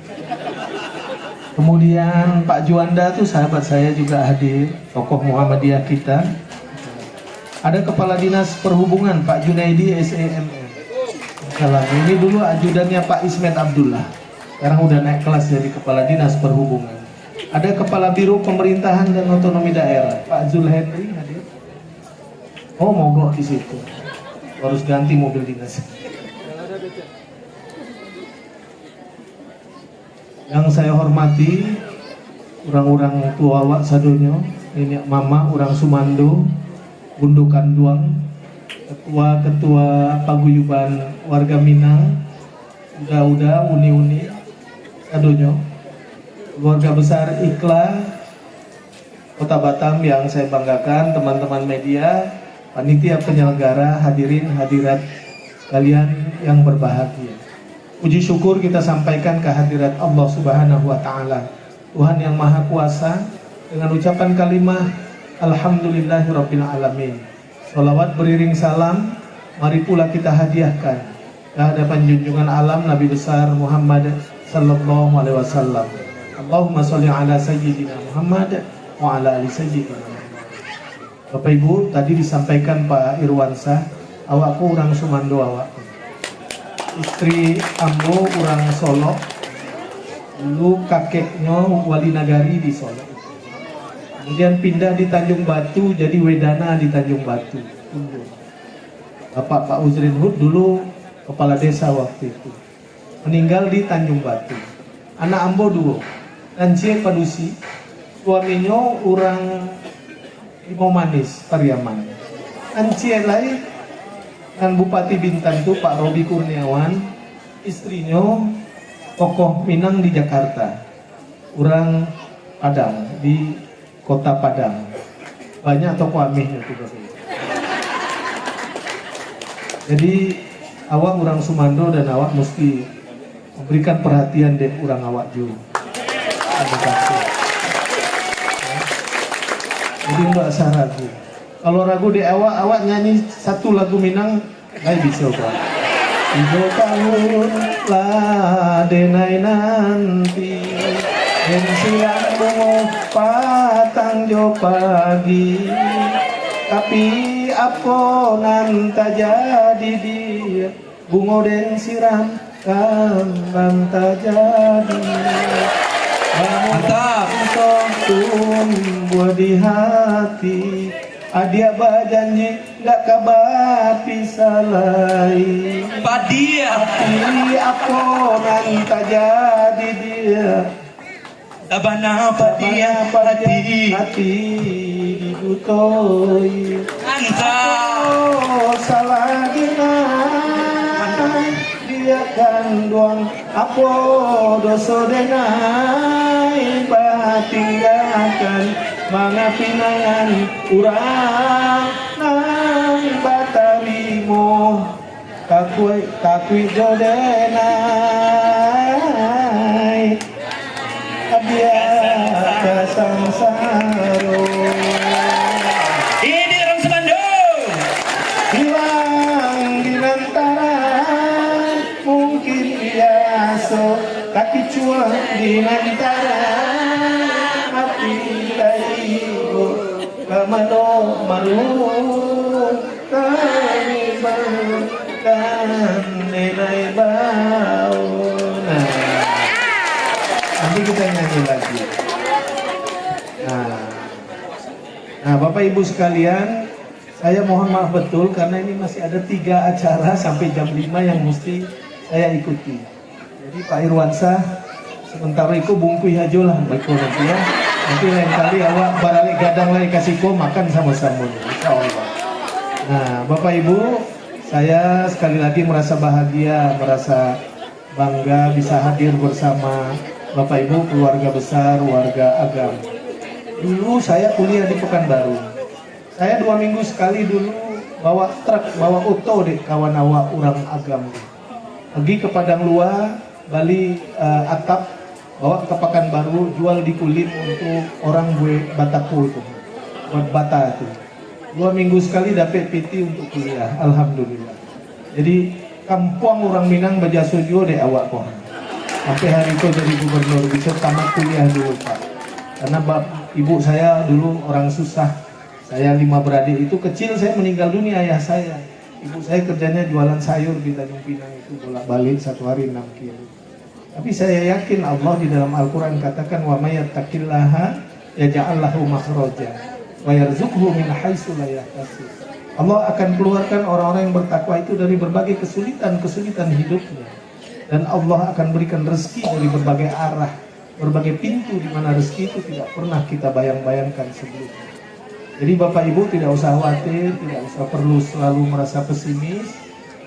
Kemudian Pak Juanda tu sahabat saya juga hadir, tokoh Muhammadiyah kita. Ada Kepala Dinas Perhubungan, Pak Junaidi, S E M M. Salam. Ini dulu ajudannya Pak Ismet Abdullah. Sekarang udah naik kelas jadi Kepala Dinas Perhubungan. Ada Kepala Biro Pemerintahan dan Otonomi Daerah, Pak Zul Henry hadir. Oh, mogok di situ. Harus ganti mobil dinas. Yang saya hormati, urang-urang tua awak sadonyo, niniak mamak, urang sumando, bundo kanduang, ketua-ketua paguyuban warga Minang, uda-uda, uni-uni, sadonyo, keluarga besar Ikla, Kota Batam yang saya banggakan, teman-teman media, panitia penyelenggara, hadirin hadirat sekalian yang berbahagia. Puji syukur kita sampaikan ke hadirat Allah Subhanahu wa Ta'ala, Tuhan yang Maha Kuasa, Dengan ucapan kalimah, "Alhamdulillahirabbil alamin." Salawat beriring salam, mari pula kita hadiahkan ke hadapan junjungan alam Nabi besar Muhammad sallallahu alaihi wasallam. Allahumma sholli ala sayyidina Muhammad wa ala ali sayyidina Muhammad. Bapak Ibu, tadi disampaikan Pak Irwansyah, awak ko urang sumando awak. Istri ambo urang Solok, dulu kakeknyo wali nagari di Solok. Kemudian pindah di Tanjung Batu, jadi wedana di Tanjung Batu. Bapak, Pak Uzrin Hud dulu kepala desa waktu itu. Meninggal di Tanjung Batu. Anak ambo duo, nan ciek padusi, suaminyo urang Limau Manis, Pariaman. Nan ciek lai, nan Bupati Bintan tu, Pak Robi Kurniawan, istrinyo tokoh Minang di Jakarta, urang Padang, di Kota Padang. Banyak tokoh amihnyo tu, Bapak Ibu. Jadi, awak urang sumando dan awak musti memberikan perhatian dek urang awak juo. Terima kasih. Jadi, ndak usah ragu. Kalau ragu dek awak, awak nyanyi satu lagu Minang, lai bisa, Pak. Tigo tahun lah denai nanti, den siram bungo patang jo pagi. Tapi apo nan tajadi, dia bungo den siram kambang tajadi. Mantap. Bangun tumbuah di hati, adiak bajanji ndak ka bapisah lai. Padiah. Tapi apo nan tajadi, dia Tabana padiah hati. Hati didutoi. Mantap. Apo salah denai, dia kanduang. Apo doso denai, batinggakan manga pinangan urang nan batarimo. Takuik, takuik jo denai, abiak ka sansaro. Ini urang sumando. Hilang di nan taran, mungkin biaso, takicuah di nan taran, mati lai ibo, ka mano malu. Kami makan denai bau. Nah, nanti kita nyanyi lagi. Nah. Nah, Bapak Ibu sekalian, saya mohon maaf betul karena ini masih ada tiga acara sampai jam lima yang mesti saya ikuti. Jadi, Pak Irwansyah, sementara iko bungkuih ajo lah, baiko nanti, ya. Nanti lain kali awak baralek gadang lai ka siko, makan samo-samo, insya Allah. Nah, Bapak Ibu, saya sekali lagi merasa bahagia, merasa bangga bisa hadir bersama Bapak Ibu, keluarga besar warga Agam. Dulu saya kuliah di Pekanbaru. Saya dua minggu sekali dulu bawa truk, bawa oto dek kawan awak urang Agam tu. Pagi ke Padang Lua, bali, eh, atap, bawa ke Pakanbaru, jual di Kulim untuk orang buek batako tu, buat bata tu. Dua minggu sekali dapek piti untuk kuliah, alhamdulillah. Jadi, kampuang urang Minang bajaso juo dek awak ko. Sampai hari ko jadi gubernur, bisa tamat kuliah dulu, Pak. Karena bap-, ibu saya dulu orang susah. Saya lima beradik itu, kecil saya meninggal dunia ayah saya. Ibu saya kerjanya jualan sayur di Tanjung Pinang itu, bolak-balik satu hari enam kilo. Tapi saya yakin Allah di dalam Al-Quran katakan, "Wa may yattaqillaha yaj'al lahu makhraja wa yarzuqhu min haitsu la yahtasib." Allah akan keluarkan orang-orang yang bertakwa itu dari berbagai kesulitan-kesulitan hidupnya. Dan Allah akan berikan rezeki dari berbagai arah, berbagai pintu di mana rezeki itu tidak pernah kita bayang-bayangkan sebelumnya. Jadi Bapak Ibu tidak usah khawatir, tidak usah perlu selalu merasa pesimis.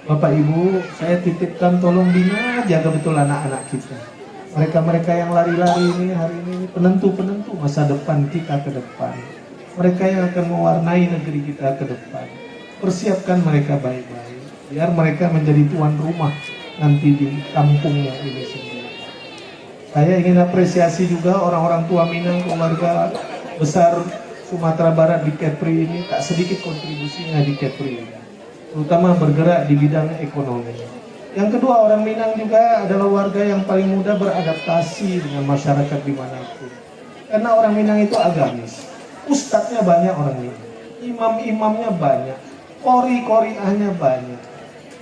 Bapak Ibu, saya titipkan tolong bina jaga betul anak-anak kita. Mereka-mereka yang lari-lari ini hari ini penentu-penentu masa depan kita ke depan. Mereka yang akan mewarnai negeri kita ke depan. Persiapkan mereka baik-baik, biar mereka menjadi tuan rumah nanti di kampungnya ini sendiri. Saya ingin apresiasi juga orang-orang tua Minang, keluarga besar Sumatera Barat di Kepri ini, tak sedikit kontribusinya di Kepri ini, terutama bergerak di bidang ekonomi. Yang kedua, orang Minang juga adalah warga yang paling mudah beradaptasi dengan masyarakat dimanapun. Karena orang Minang itu agamis, ustadznya banyak orang Minang, imam-imamnya banyak, kori-koriahnya banyak.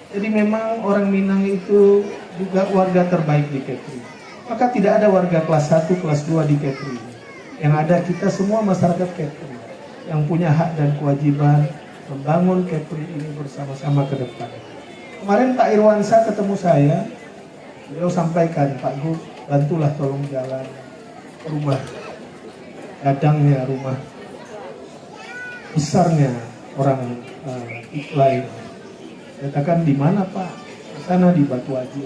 Jadi memang orang Minang itu juga warga terbaik di Kepri. Maka tidak ada warga kelas satu, kelas dua di Kepri. Yang ada kita semua masyarakat Kepri yang punya hak dan kewajiban membangun Kepri ini bersama-sama ke depan. Kemarin Pak Irwansa ketemu saya, beliau sampaikan, "Pak Gu, bantulah tolong jalan rumah gadangnya, rumah besarnya orang, eh, Iklai." Saya katakan, "Di mana, Pak?" "Di sana, di Batu Aji."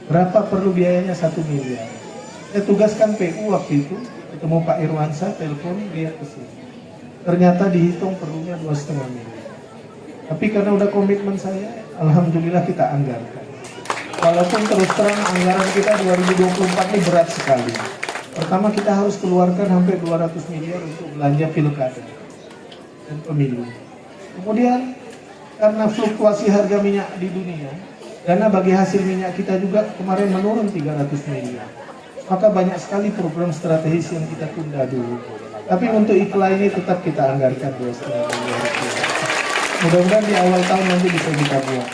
"Berapa perlu biayanya?" "Satu miliar." Saya tugaskan P U waktu itu, ketemu Pak Irwansa, telepon dia ke sini. Ternyata dihitung perlunya dua setengah miliar. Tapi karena udah komitmen saya, alhamdulillah kita anggarkan. Walaupun terus terang anggaran kita dua ribu dua puluh empat ini berat sekali. Pertama, kita harus keluarkan hampir dua ratus miliar untuk belanja pilkada dan pemilu. Kemudian, karena fluktuasi harga minyak di dunia, dana bagi hasil minyak kita juga kemarin menurun tiga ratus miliar. Maka banyak sekali program strategis yang kita tunda dulu. Tapi untuk Iklai ini tetap kita anggarkan dua setengah miliar rupiah. Mudah-mudahan di awal tahun nanti bisa kita buat.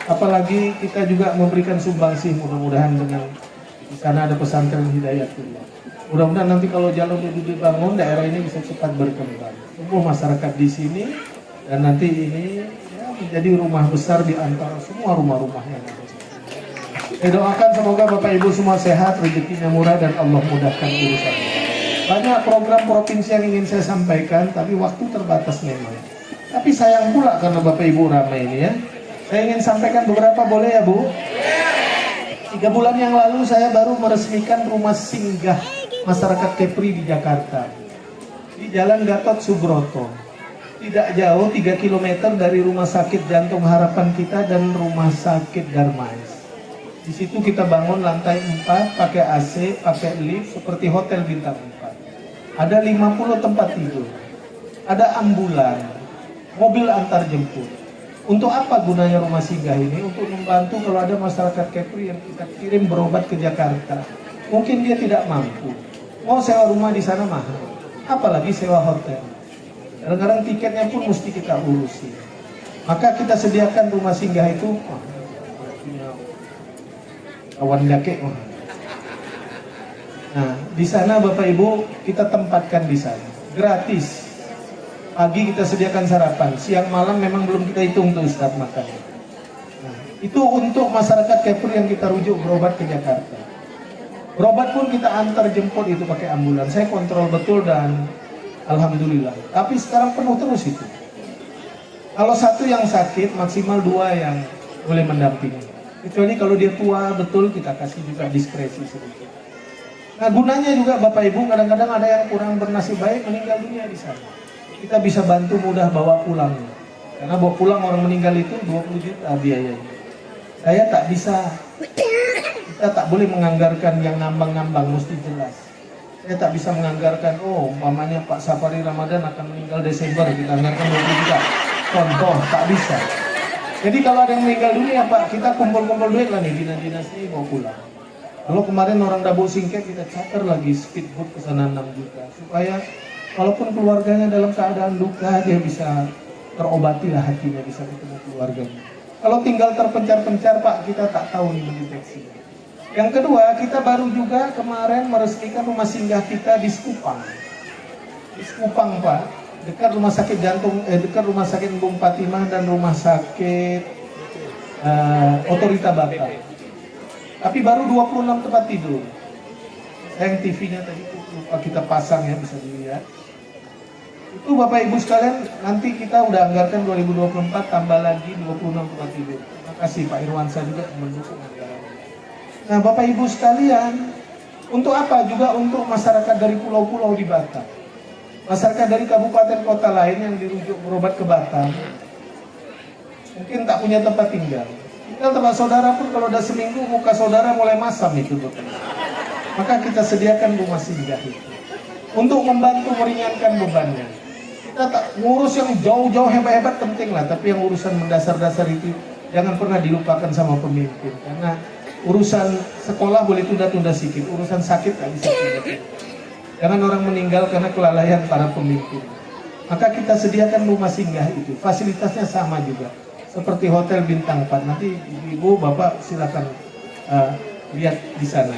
Apalagi kita juga memberikan sumbangsih, mudah-mudahan dengan di sana ada pesantren Hidayatullah. Mudah-mudahan nanti kalau jalan itu dibangun, daerah ini bisa cepat berkembang. Tumbuh masyarakat di sini, dan nanti ini, ya, menjadi rumah besar di antara semua rumah-rumah yang ada. Saya doakan semoga Bapak Ibu semua sehat, rezekinya murah, dan Allah mudahkan urusannya. Banyak program provinsi yang ingin saya sampaikan, tapi waktu terbatas memang. Tapi sayang pula karena Bapak Ibu ramai ini, ya. Saya ingin sampaikan beberapa, boleh ya, Bu? Tiga bulan yang lalu saya baru meresmikan rumah singgah masyarakat Kepri di Jakarta, di Jalan Gatot Subroto. Tidak jauh, tiga kilometer dari Rumah Sakit Jantung Harapan kita dan Rumah Sakit Darmais. Di situ kita bangun lantai empat, pakai A C, pakai lift, seperti hotel bintang empat. Ada lima puluh tempat tidur. Ada ambulan, mobil antar jemput. Untuk apa gunanya rumah singgah ini? Untuk membantu kalau ada masyarakat Kepri yang kita kirim berobat ke Jakarta. Mungkin dia tidak mampu. Mau sewa rumah di sana mahal, apalagi sewa hotel. Kadang-kadang tiketnya pun mesti kita urusi. Maka kita sediakan rumah singgah itu, wah, punya kawan jakek, wah. Nah, di sana Bapak Ibu kita tempatkan di sana. Gratis. Pagi kita sediakan sarapan, siang malam memang belum kita hitung tuh, Ustaz, makan. Nah, itu untuk masyarakat Kepri yang kita rujuk berobat ke Jakarta. Berobat pun kita antar jemput itu pakai ambulan. Saya kontrol betul dan alhamdulillah. Tapi sekarang penuh terus itu. Kalau satu yang sakit, maksimal dua yang boleh mendampingi. Kecuali kalau dia tua betul, kita kasih juga diskresi sedikit. Nah, gunanya juga Bapak Ibu, kadang-kadang ada yang kurang bernasib baik meninggal dunia di sana. Kita bisa bantu mudah bawa pulang. Karena bawa pulang orang meninggal itu dua puluh juta biayanya. Saya tak bisa, kita tak boleh menganggarkan yang ngambang-ngambang, mesti jelas. Saya tak bisa menganggarkan, oh, umpamanya Pak Safari Ramadan akan meninggal Desember, kita anggarkan dua puluh juta. Contoh, tak bisa. Jadi kalau ada yang meninggal dunia, Pak, kita kumpul-kumpul duit lah nih, dinas-dinas ini bawa pulang. Kalau kemarin orang Dabuk Singkek, kita charter lagi speedboat ke sana enam juta. Supaya walaupun keluarganya dalam keadaan duka, dia bisa terobati lah hatinya, bisa ketemu keluarganya. Kalau tinggal terpencar-pencar, Pak, kita tak tahu nih mendeteksi. Yang kedua, kita baru juga kemarin meresmikan rumah singgah kita di Sekupang. Di Sekupang, Pak, dekat rumah sakit jantung, eh, dekat rumah sakit Embung Fatimah dan rumah sakit, eh, Otorita Batam. Tapi baru dua puluh enam tempat tidur. Yang T V-nya tadi tuh lupa kita pasang ya, bisa dilihat. Itu Bapak Ibu sekalian, nanti kita udah anggarkan dua ribu dua puluh empat tambah lagi dua puluh enam tempat tidur. Terima kasih Pak Irwansa juga yang mendukung anggaran. Nah, Bapak Ibu sekalian, untuk apa juga untuk masyarakat dari pulau-pulau di Batam. Masyarakat dari kabupaten kota lain yang dirujuk berobat ke Batam, mungkin tak punya tempat tinggal. Tinggal tempat saudara pun kalau udah seminggu, muka saudara mulai masam itu, Bapak Ibu. Maka kita sediakan rumah singgah itu. untuk membantu meringankan bebannya. Kita tak ngurus yang jauh-jauh hebat-hebat penting lah, tapi yang urusan mendasar-dasar itu jangan pernah dilupakan sama pemimpin, karena urusan sekolah boleh tunda-tunda sikit, urusan sakit tak bisa tunda-tunda. Jangan orang meninggal karena kelalaian para pemimpin. Maka kita sediakan rumah singgah itu, fasilitasnya sama juga seperti hotel bintang empat. Nanti ibu-ibu, bapak silakan eh, lihat di sana.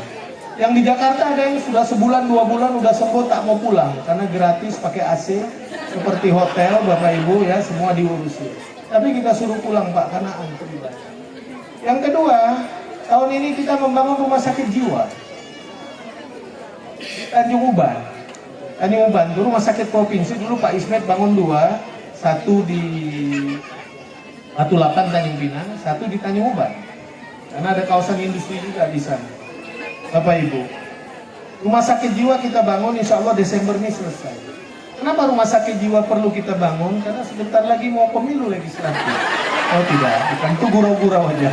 Yang di Jakarta ada yang sudah sebulan, dua bulan udah sembuh tak mau pulang karena gratis pakai A C, seperti hotel, bapak ibu, ya, semua diurusi. Tapi kita suruh pulang, Pak, karena antri banyak. Yang kedua, tahun ini kita membangun rumah sakit jiwa di Tanjung Uban. Tanjung Uban itu rumah sakit provinsi, dulu Pak Ismet bangun dua, satu di Batu Lapan, Tanjung Pinang, satu di Tanjung Uban. Karena ada kawasan industri juga di sana. Bapak Ibu, rumah sakit jiwa kita bangun, insya Allah Desember ini selesai. Kenapa rumah sakit jiwa perlu kita bangun? Karena sebentar lagi mau pemilu legislatif. Oh tidak, bukan, itu gurau-gurau aja.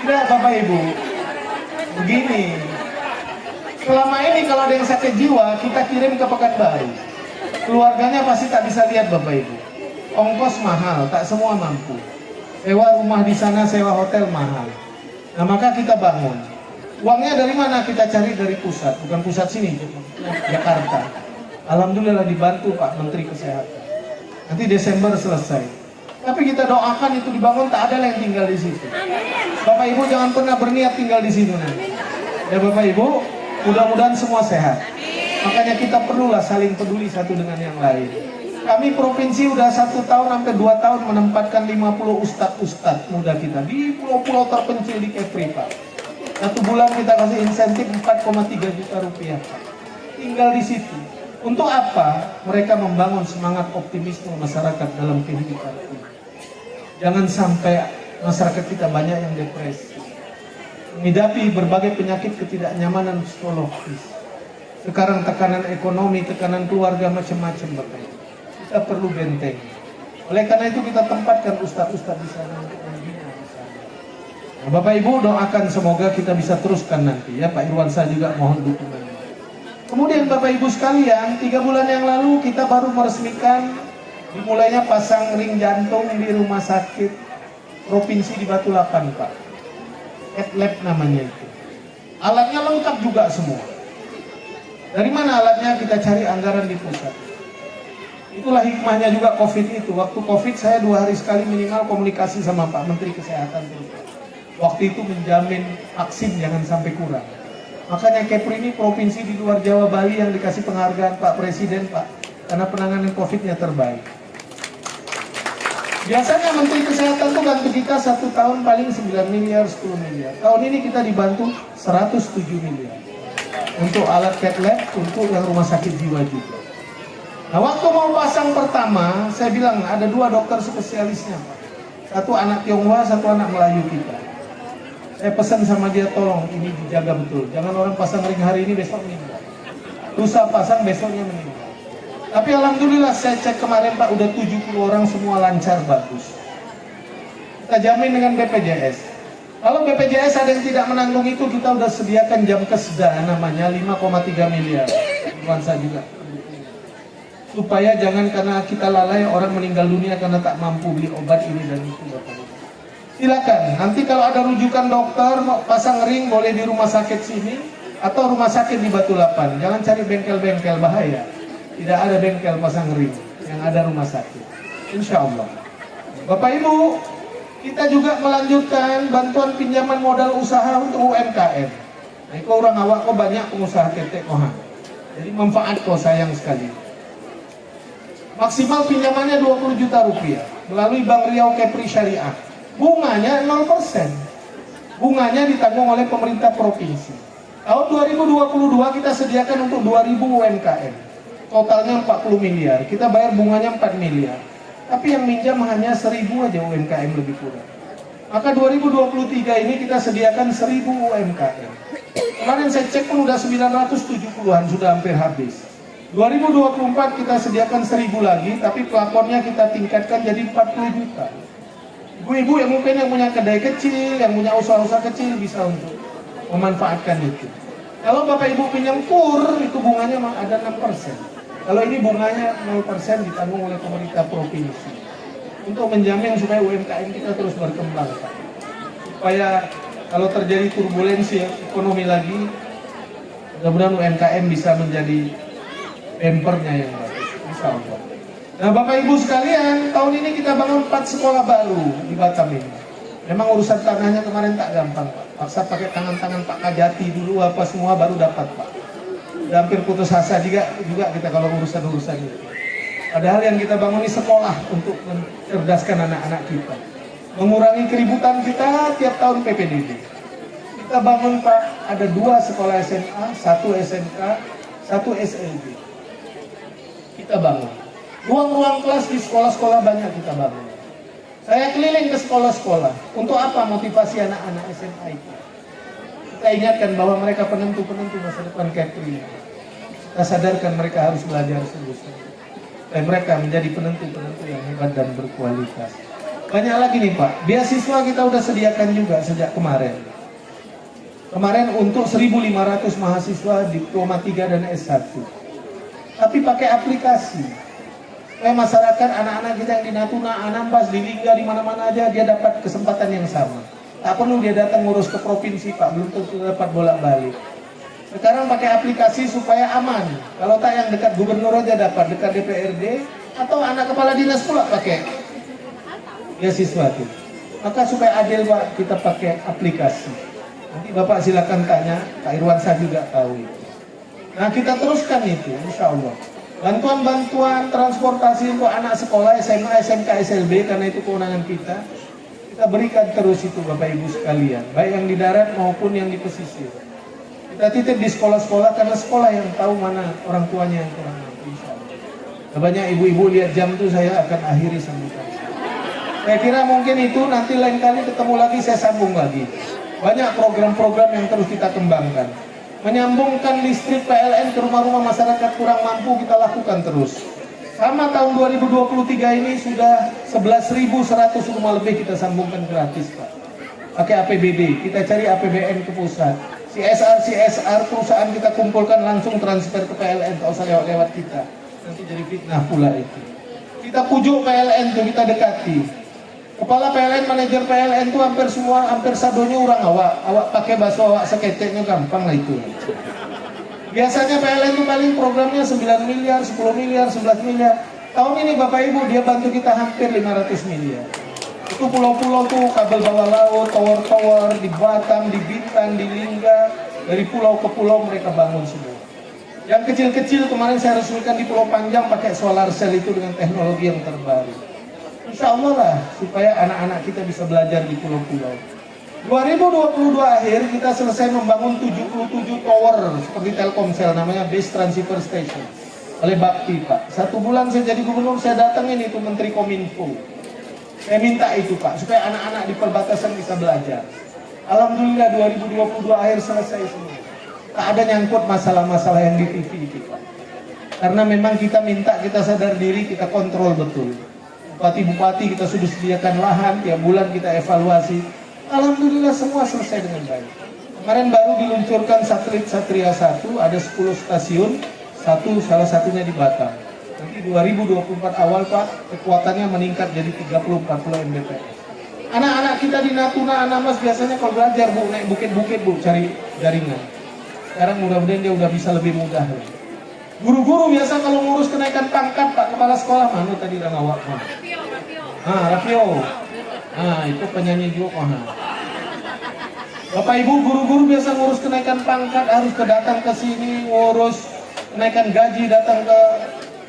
Tidak, Bapak Ibu. Begini, selama ini kalau ada yang sakit jiwa, kita kirim ke Pekanbaru. Keluarganya pasti tak bisa lihat, Bapak Ibu. Ongkos mahal, tak semua mampu. Sewa rumah di sana, sewa hotel mahal. Nah, maka kita bangun. Uangnya dari mana? Kita cari dari pusat, bukan pusat sini, Jakarta. Alhamdulillah dibantu Pak Menteri Kesehatan. Nanti Desember selesai. Tapi kita doakan itu dibangun, tak ada yang tinggal di situ. Bapak Ibu jangan pernah berniat tinggal di situ nanti. Ya Bapak Ibu, mudah-mudahan semua sehat. Makanya kita perlulah saling peduli satu dengan yang lain. Kami provinsi udah satu tahun sampai dua tahun menempatkan lima puluh ustadz-ustadz muda kita di pulau-pulau terpencil di Kepri, Pak. Satu bulan kita kasih insentif empat koma tiga juta rupiah, Pak. Tinggal di situ. Untuk apa? Mereka membangun semangat optimisme masyarakat dalam kehidupan ini. Jangan sampai masyarakat kita banyak yang depresi, menghadapi berbagai penyakit ketidaknyamanan psikologis. Sekarang tekanan ekonomi, tekanan keluarga, macam-macam, Bapak Ibu. Kita perlu benteng. Oleh karena itu kita tempatkan ustadz-ustadz di sana untuk membina di sana. Nah, Bapak Ibu doakan semoga kita bisa teruskan nanti ya, Pak Irwansyah juga mohon dukungan. Kemudian Bapak Ibu sekalian, tiga bulan yang lalu kita baru meresmikan dimulainya pasang ring jantung di rumah sakit provinsi di Batu Lapan, Pak. Cath lab namanya itu. Alatnya lengkap juga semua. Dari mana alatnya? Kita cari anggaran di pusat. Itulah hikmahnya juga covid itu. Waktu covid saya dua hari sekali minimal komunikasi sama Pak Menteri Kesehatan terus. Waktu itu menjamin vaksin jangan sampai kurang. Makanya Kepri ini provinsi di luar Jawa Bali yang dikasih penghargaan Pak Presiden, Pak, karena penanganan covid-nya terbaik. Biasanya Menteri Kesehatan tuh bantu kita satu tahun paling sembilan miliar, sepuluh miliar. Tahun ini kita dibantu seratus tujuh miliar. Untuk alat cath lab, untuk yang rumah sakit jiwa juga. Nah, waktu mau pasang pertama, saya bilang ada dua dokter spesialisnya, Pak. Satu anak Tionghoa, satu anak Melayu kita. Saya pesan sama dia, "Tolong ini dijaga betul. Jangan orang pasang ring hari ini, besok meninggal. Lusa pasang, besoknya meninggal." Tapi alhamdulillah, saya cek kemarin, Pak, udah tujuh puluh orang, semua lancar, bagus. Kita jamin dengan B P J S. Kalau B P J S ada yang tidak menanggung itu, kita udah sediakan jam kesda namanya lima koma tiga miliar. Nuansa juga. Supaya jangan karena kita lalai, orang meninggal dunia karena tak mampu beli obat ini dan itu, Bapak Ibu. Silakan, nanti kalau ada rujukan dokter, mau pasang ring boleh di rumah sakit sini atau rumah sakit di Batu Lapan. Jangan cari bengkel-bengkel, bahaya. Tidak ada bengkel pasang ring, yang ada rumah sakit. Insya Allah. Bapak Ibu, kita juga melanjutkan bantuan pinjaman modal usaha untuk U M K M. Nah, iko urang awak ko banyak pengusaha ketek ko, ha. Jadi manfaat ko, sayang sekali. Maksimal pinjamannya dua puluh juta rupiah melalui Bank Riau Kepri Syariah. Bunganya nol persen. Bunganya ditanggung oleh pemerintah provinsi. Tahun dua ribu dua puluh dua kita sediakan untuk dua ribu U M K M. Totalnya empat puluh miliar. Kita bayar bunganya empat miliar. Tapi yang minjam hanya seribu aja U M K M lebih kurang. Maka dua ribu dua puluh tiga ini kita sediakan seribu U M K M. Kemarin saya cek pun udah sembilan ratus tujuh puluhan, sudah hampir habis. Dua ribu dua puluh empat kita sediakan seribu lagi, tapi plafonnya kita tingkatkan jadi empat puluh juta. Ibu-ibu yang mungkin yang punya kedai kecil, yang punya usaha-usaha kecil bisa untuk memanfaatkan itu. Kalau Bapak Ibu pinjam kur, itu bunganya ma-, ada enam persen. Kalau ini bunganya nol persen ditanggung oleh pemerintah provinsi untuk menjamin supaya U M K M kita terus berkembang, Pak. Supaya kalau terjadi turbulensi ekonomi lagi, mudah-mudahan U M K M bisa menjadi bumpernya yang bagus, insya Allah. Nah, Bapak Ibu sekalian, tahun ini kita bangun empat sekolah baru di Batam ini. Memang urusan tanahnya kemarin tak gampang, Pak. Paksa pakai tangan-tangan Pak Kajati dulu, apa semua baru dapat, Pak. Udah hampir putus asa juga, juga kita kalau urusan-urusan itu. Padahal yang kita bangun ini sekolah untuk mencerdaskan anak-anak kita. Mengurangi keributan kita tiap tahun P P D B. Kita bangun, Pak, ada dua sekolah S M A, satu S M K, satu S L B. Kita bangun. Ruang-ruang kelas di sekolah-sekolah banyak kita bangun. Saya keliling ke sekolah-sekolah. Untuk apa? Motivasi anak-anak S M A itu. Kita ingatkan bahwa mereka penentu-penentu masa depan Kepri. Kita sadarkan mereka harus belajar sungguh-sungguh. Dan mereka menjadi penentu-penentu yang hebat dan berkualitas. Banyak lagi nih, Pak. Beasiswa kita udah sediakan juga sejak kemarin. Kemarin untuk seribu lima ratus mahasiswa diploma tiga dan S satu. Tapi pakai aplikasi. Supaya masyarakat, anak-anak kita yang di Natuna, Anambas, di Lingga, di mana-mana aja, dia dapat kesempatan yang sama. Tak perlu dia datang ngurus ke provinsi, Pak, belum tentu dapat bolak-balik. Sekarang pakai aplikasi supaya aman. Kalau tak, yang dekat gubernur aja dapat, dekat D P R D, atau anak kepala dinas pula pakai beasiswa tu. Maka supaya adil, Pak, kita pakai aplikasi. Nanti Bapak silakan tanya, Pak Irwansyah juga tahu itu. Nah, kita teruskan itu, insya Allah. Bantuan-bantuan transportasi untuk anak sekolah S M A, S M K, S L B, karena itu kewenangan kita. Kita berikan terus itu, Bapak Ibu sekalian, baik yang di darat maupun yang di pesisir. Kita titip di sekolah-sekolah, karena sekolah yang tahu mana orang tuanya yang kurang mampu, insya Allah. Nah, banyak ibu-ibu lihat jam tu, saya akan akhiri sambutan. Saya kira mungkin itu, nanti lain kali ketemu lagi, saya sambung lagi. Banyak program-program yang terus kita kembangkan. Menyambungkan listrik P L N ke rumah-rumah masyarakat kurang mampu kita lakukan terus. Sama tahun dua ribu dua puluh tiga ini sudah sebelas ribu seratus rumah lebih kita sambungkan gratis, Pak. Pakai A P B D, kita cari A P B N ke pusat. C S R, C S R perusahaan kita kumpulkan langsung transfer ke P L N, tak usah lewat-lewat kita. Nanti jadi fitnah pula itu. Kita pujuk P L N tu, kita dekati. Kepala P L N, manajer P L N tu hampir semua, hampir sadonyo urang awak. Awak pakai baso awak saketeknyo, gampang lah itu. Biasanya P L N tu paling programnya sembilan miliar, sepuluh miliar, sebelas miliar. Tahun ini, Bapak Ibu, dia bantu kita hampir lima ratus miliar. Itu pulau-pulau tu, kabel bawah laut, tower-tower di Batam, di Bintan, di Lingga, dari pulau ke pulau mereka bangun semua. Yang kecil-kecil kemarin saya resmikan di Pulau Panjang pakai solar cell itu dengan teknologi yang terbaru. Insya Allah lah, supaya anak-anak kita bisa belajar di pulau-pulau. Dua ribu dua puluh dua akhir kita selesai membangun tujuh puluh tujuh tower seperti Telkomsel, namanya Base Transceiver Station, oleh Bakti, Pak. Satu bulan saya jadi gubernur, saya datangin itu Menteri Kominfo. Saya minta itu, Pak, supaya anak-anak di perbatasan bisa belajar. Alhamdulillah, dua ribu dua puluh dua akhir selesai semua. Tak ada nyangkut masalah-masalah yang di T V itu, Pak. Karena memang kita minta, kita sadar diri, kita kontrol betul. Bupati-bupati kita sudah sediakan lahan, tiap bulan kita evaluasi. Alhamdulillah, semua selesai dengan baik. Kemarin baru diluncurkan satelit Satria satu, ada sepuluh stasiun, satu, salah satunya di Batam. Nanti dua ribu dua puluh empat awal, Pak, kekuatannya meningkat jadi tiga puluh empat puluh M B P S. Anak-anak kita di Natuna, Anambas biasanya kalau belajar, Bu, naik bukit-bukit, Bu, cari jaringan. Sekarang mudah-mudahan dia udah bisa lebih mudah, ya. Guru-guru biasa kalau ngurus kenaikan pangkat, Pak Kepala Sekolah, mana tadi urang awak, Pak? Ha, Rapio. Ha, itu penyanyi juga, ha. Bapak Ibu, guru-guru biasa ngurus kenaikan pangkat, harus ke datang ke sini, ngurus kenaikan gaji, datang ke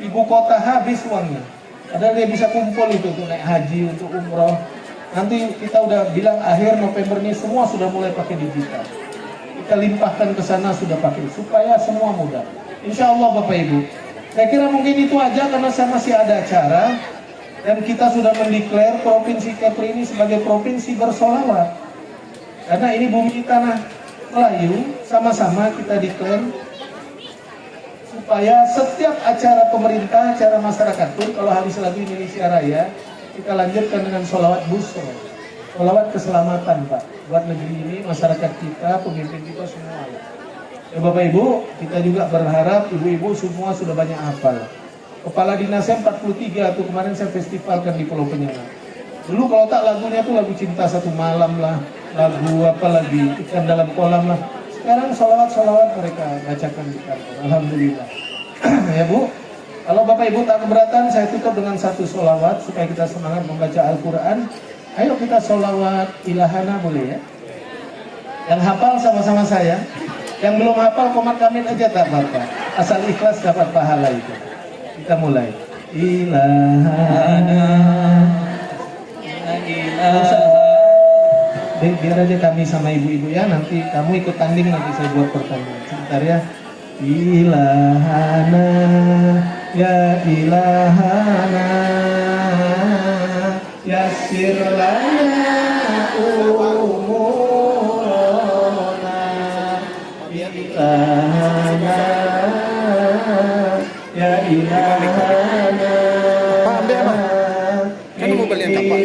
ibu kota, habis uangnya. Padahal dia bisa kumpul itu untuk naik haji, untuk umroh. Nanti kita udah bilang akhir November ini semua sudah mulai pakai digital. Kita limpahkan ke sana sudah pakai, supaya semua mudah. Insya Allah, Bapak Ibu. Saya kira mungkin itu aja karena saya masih ada acara. Dan kita sudah mendeklar Provinsi Kepri ini sebagai provinsi bersolawat. Karena ini bumi tanah Melayu, sama-sama kita declare supaya setiap acara pemerintah, acara masyarakat pun, kalau habis lagu Indonesia Raya, kita lanjutkan dengan sholawat busro. Sholawat keselamatan, Pak, buat negeri ini, masyarakat kita, pemimpin kita semua. Ya, Bapak Ibu, kita juga berharap ibu-ibu semua sudah banyak hafal. Kepala dinasnya empat puluh tiga tuh, kemarin saya festivalkan di Pulau Penyengat. Dulu kalau tak lagunya tuh lagu Cinta Satu Malam lah, lagu apa lagi, Ikan Dalam Kolam lah. Sekarang salawat-salawat mereka bacakan di kantor. Alhamdulillah. Ya, Bu, kalau Bapak Ibu tak keberatan, saya tutup dengan satu salawat supaya kita semangat membaca Al-Quran. Ayo kita salawat ilahana, boleh ya? Yang hafal sama-sama saya. Yang belum hafal komat kamit aja tak apa-apa. Asal ikhlas dapat pahala itu. Kita mulai. Ilahana. Ya ilaha. Bi-, biar aja kami sama ibu-ibu ya. Nanti kamu ikut tanding, nanti saya buat pertandingan. Sebentar ya. Ilahana, ya ilahana, yassir lana umurana. Ilahana, ya ilahana. Kan mau beli yang kapak.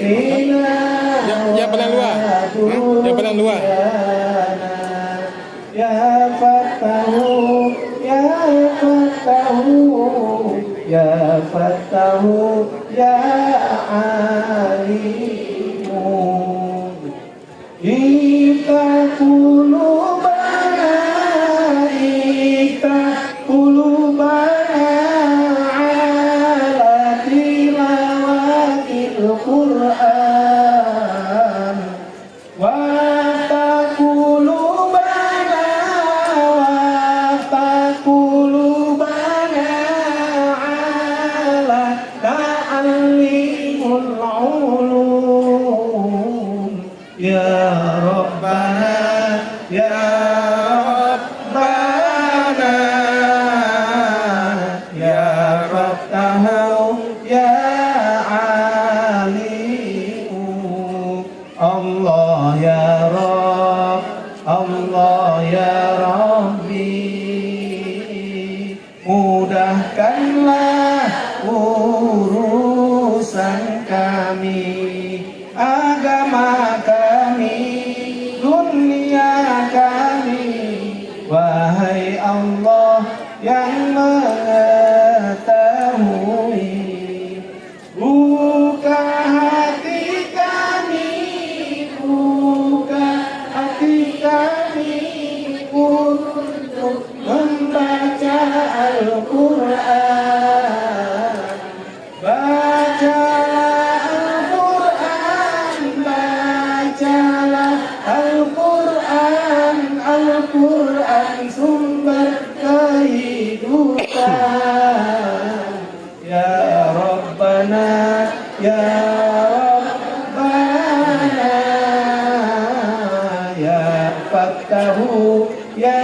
Yang, yang paling luar. Hah? Yang paling luar. Ya Fattahu, ya Fattahu, ya Fattahu, ya Alimu. Iftah qulubana, iftah qulubana ala tilawatil Qur'an. Waftah qulubana, waftah qulubana ala ta'allimul ulum. Ya Rabbana, ya Rabbana, ya Fattahu, ya Alimu. Allah ya Rabb, Allah ya Rabbi. Mudahkanlah urusan kami, agama kami, dunia kami, wahai Allah yang mengetahui. Buka hati kami, buka hati kami untuk membaca Al-Quran. Bacalah Al-Quran, bacalah Al-Quran, Al-Quran sumber kehidupan. Ya Rabbana, ya Rabbana, ya Fattahu, ya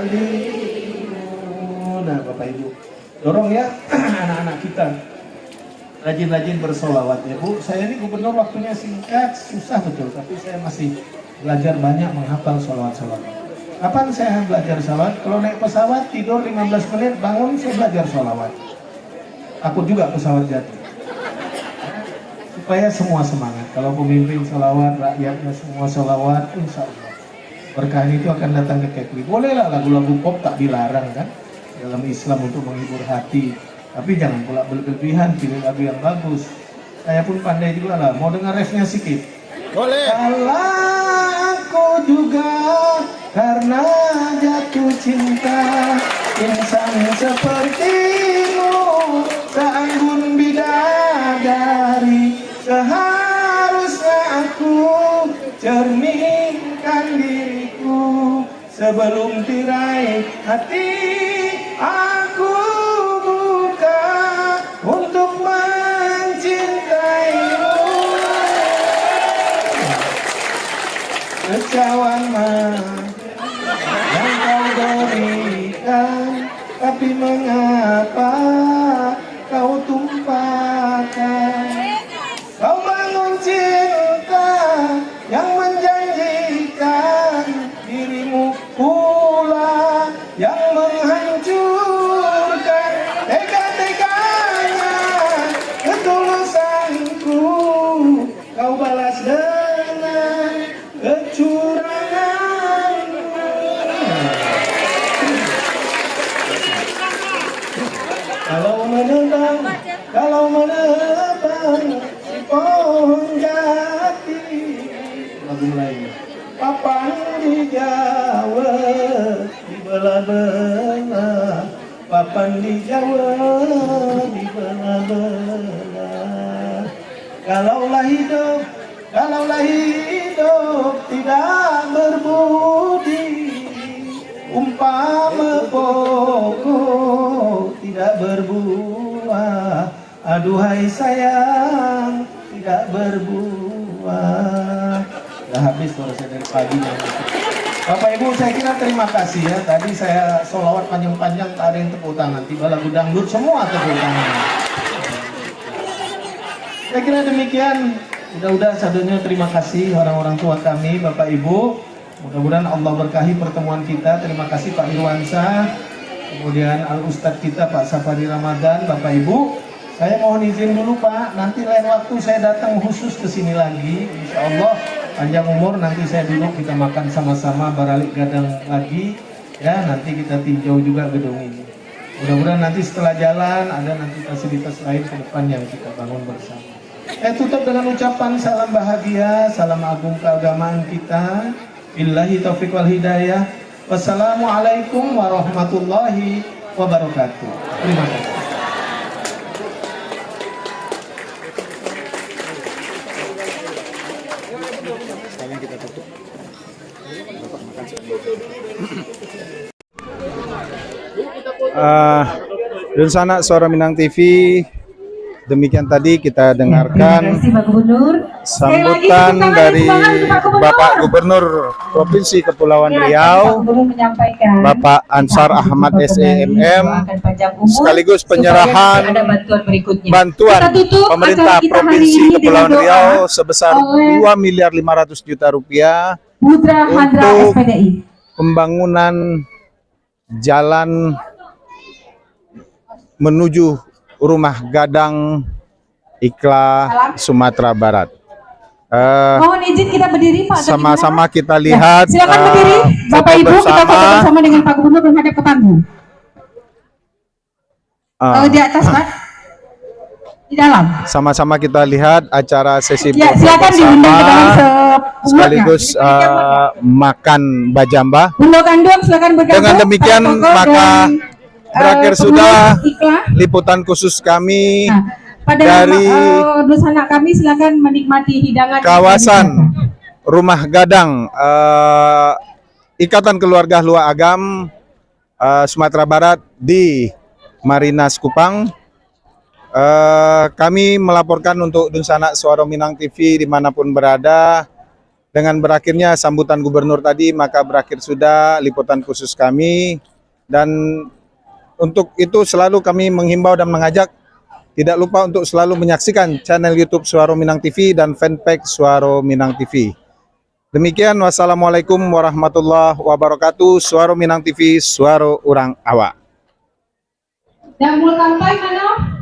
Alimu. Nah, Bapak Ibu, dorong ya anak-anak kita rajin-rajin bersolawat ya, Bu. Saya ini gubernur, waktunya singkat, susah betul, tapi saya masih belajar banyak menghafal salawat-salawat. Kapan saya belajar salawat? Kalau naik pesawat, tidur lima belas menit, bangun, saya belajar salawat. Takut juga pesawat jatuh. Supaya semua semangat. Kalau pemimpin salawat, rakyatnya semua salawat, insya Allah berkah itu akan datang ke Kepri. Bolehlah lagu-lagu pop, tak dilarang kan dalam Islam untuk menghibur hati. Tapi jangan pula berlebihan, pilih lagu yang bagus. Saya pun pandai juga lah. Mau dengar refnya sikit? Boleh. Salah aku juga karena jatuh cinta. Insan sepertimu, seanggun bidadari, seharusnya aku cerminkan diriku. Sebelum tirai hati aku buka untuk mencintaimu. Kecauan mah yang kau berikan, tapi mengapa kau tumpahkan? Kau bangun cinta yang menjanjikan, dirimu pula yang menghancurkan. Tega-teganya ketulusanku kau balas dengan kecuranganmu. Papan di Jawa dibelah-belah, papan di Jawa dibelah-belah. Kalaulah hidup, kalaulah hidup tidak berbudi, umpama pokok tidak berbuah, aduhai sayang, tidak berbuah. Dah habis suara saya dari pagi. Bapak Ibu, saya kira terima kasih ya. Tadi saya solawat panjang-panjang, tak ada yang tepuk tangan. Tiba lagu dangdut, semua tepuk tangan. Saya kira demikian. Udah-udah sadonyo, terima kasih orang-orang tua kami, Bapak Ibu. Mudah-mudahan Allah berkahi pertemuan kita. Terima kasih Pak Irwansyah, kemudian Al Ustadz kita Pak Safari Ramadan, Bapak Ibu. Saya mohon izin dulu Pak, nanti lain waktu saya datang khusus ke sini lagi, insya Allah panjang umur, nanti saya duduk kita makan sama-sama, baralik gadang lagi, ya nanti kita tinjau juga gedung ini. Mudah-mudahan nanti setelah jalan ada nanti fasilitas lain ke depan yang kita bangun bersama. Saya tutup dengan ucapan salam bahagia, salam agung keagamaan kita. Billahi taufiq wal hidayah. Wassalamualaikum warahmatullahi wabarakatuh. Terima kasih. Sekarang kita tutup. Bapak makan sebentar. Ah, dunsanak Suara Minang T V, demikian tadi kita dengarkan sambutan dari Bapak Gubernur Provinsi Kepulauan Riau, Bapak Ansar Ahmad, S E M M, sekaligus penyerahan bantuan pemerintah Provinsi Kepulauan Riau sebesar dua miliar lima ratus juta rupiah untuk pembangunan jalan menuju Rumah Gadang, Ikla, Sumatera Barat. Eh, mohon izin kita berdiri, Pak. Sama-sama kita lihat, silakan berdiri, eh, Bapak Ibu, kita foto bersama dengan Pak Gubernur menghadap ke panggung. Eh, di atas, Pak. Di dalam. Sama-sama kita lihat acara sesi foto bersama, sekaligus, eh, makan bajamba. Bunda Kanduang, silakan bergabung. Dengan demikian, maka berakhir sudah liputan khusus kami dari kawasan Rumah Gadang, eh, Ikatan Keluarga Luak Agam, eh, Sumatera Barat di Marinas Kupang. Eh, kami melaporkan untuk dunsanak Suaro Minang T V dimanapun berada. Dengan berakhirnya sambutan gubernur tadi, maka berakhir sudah liputan khusus kami. Dan untuk itu selalu kami menghimbau dan mengajak, tidak lupa untuk selalu menyaksikan channel YouTube Suaro Minang T V dan fanpage Suaro Minang T V. Demikian, wassalamualaikum warahmatullahi wabarakatuh. Suaro Minang T V, suaro urang awak. Dan mul kampai mano?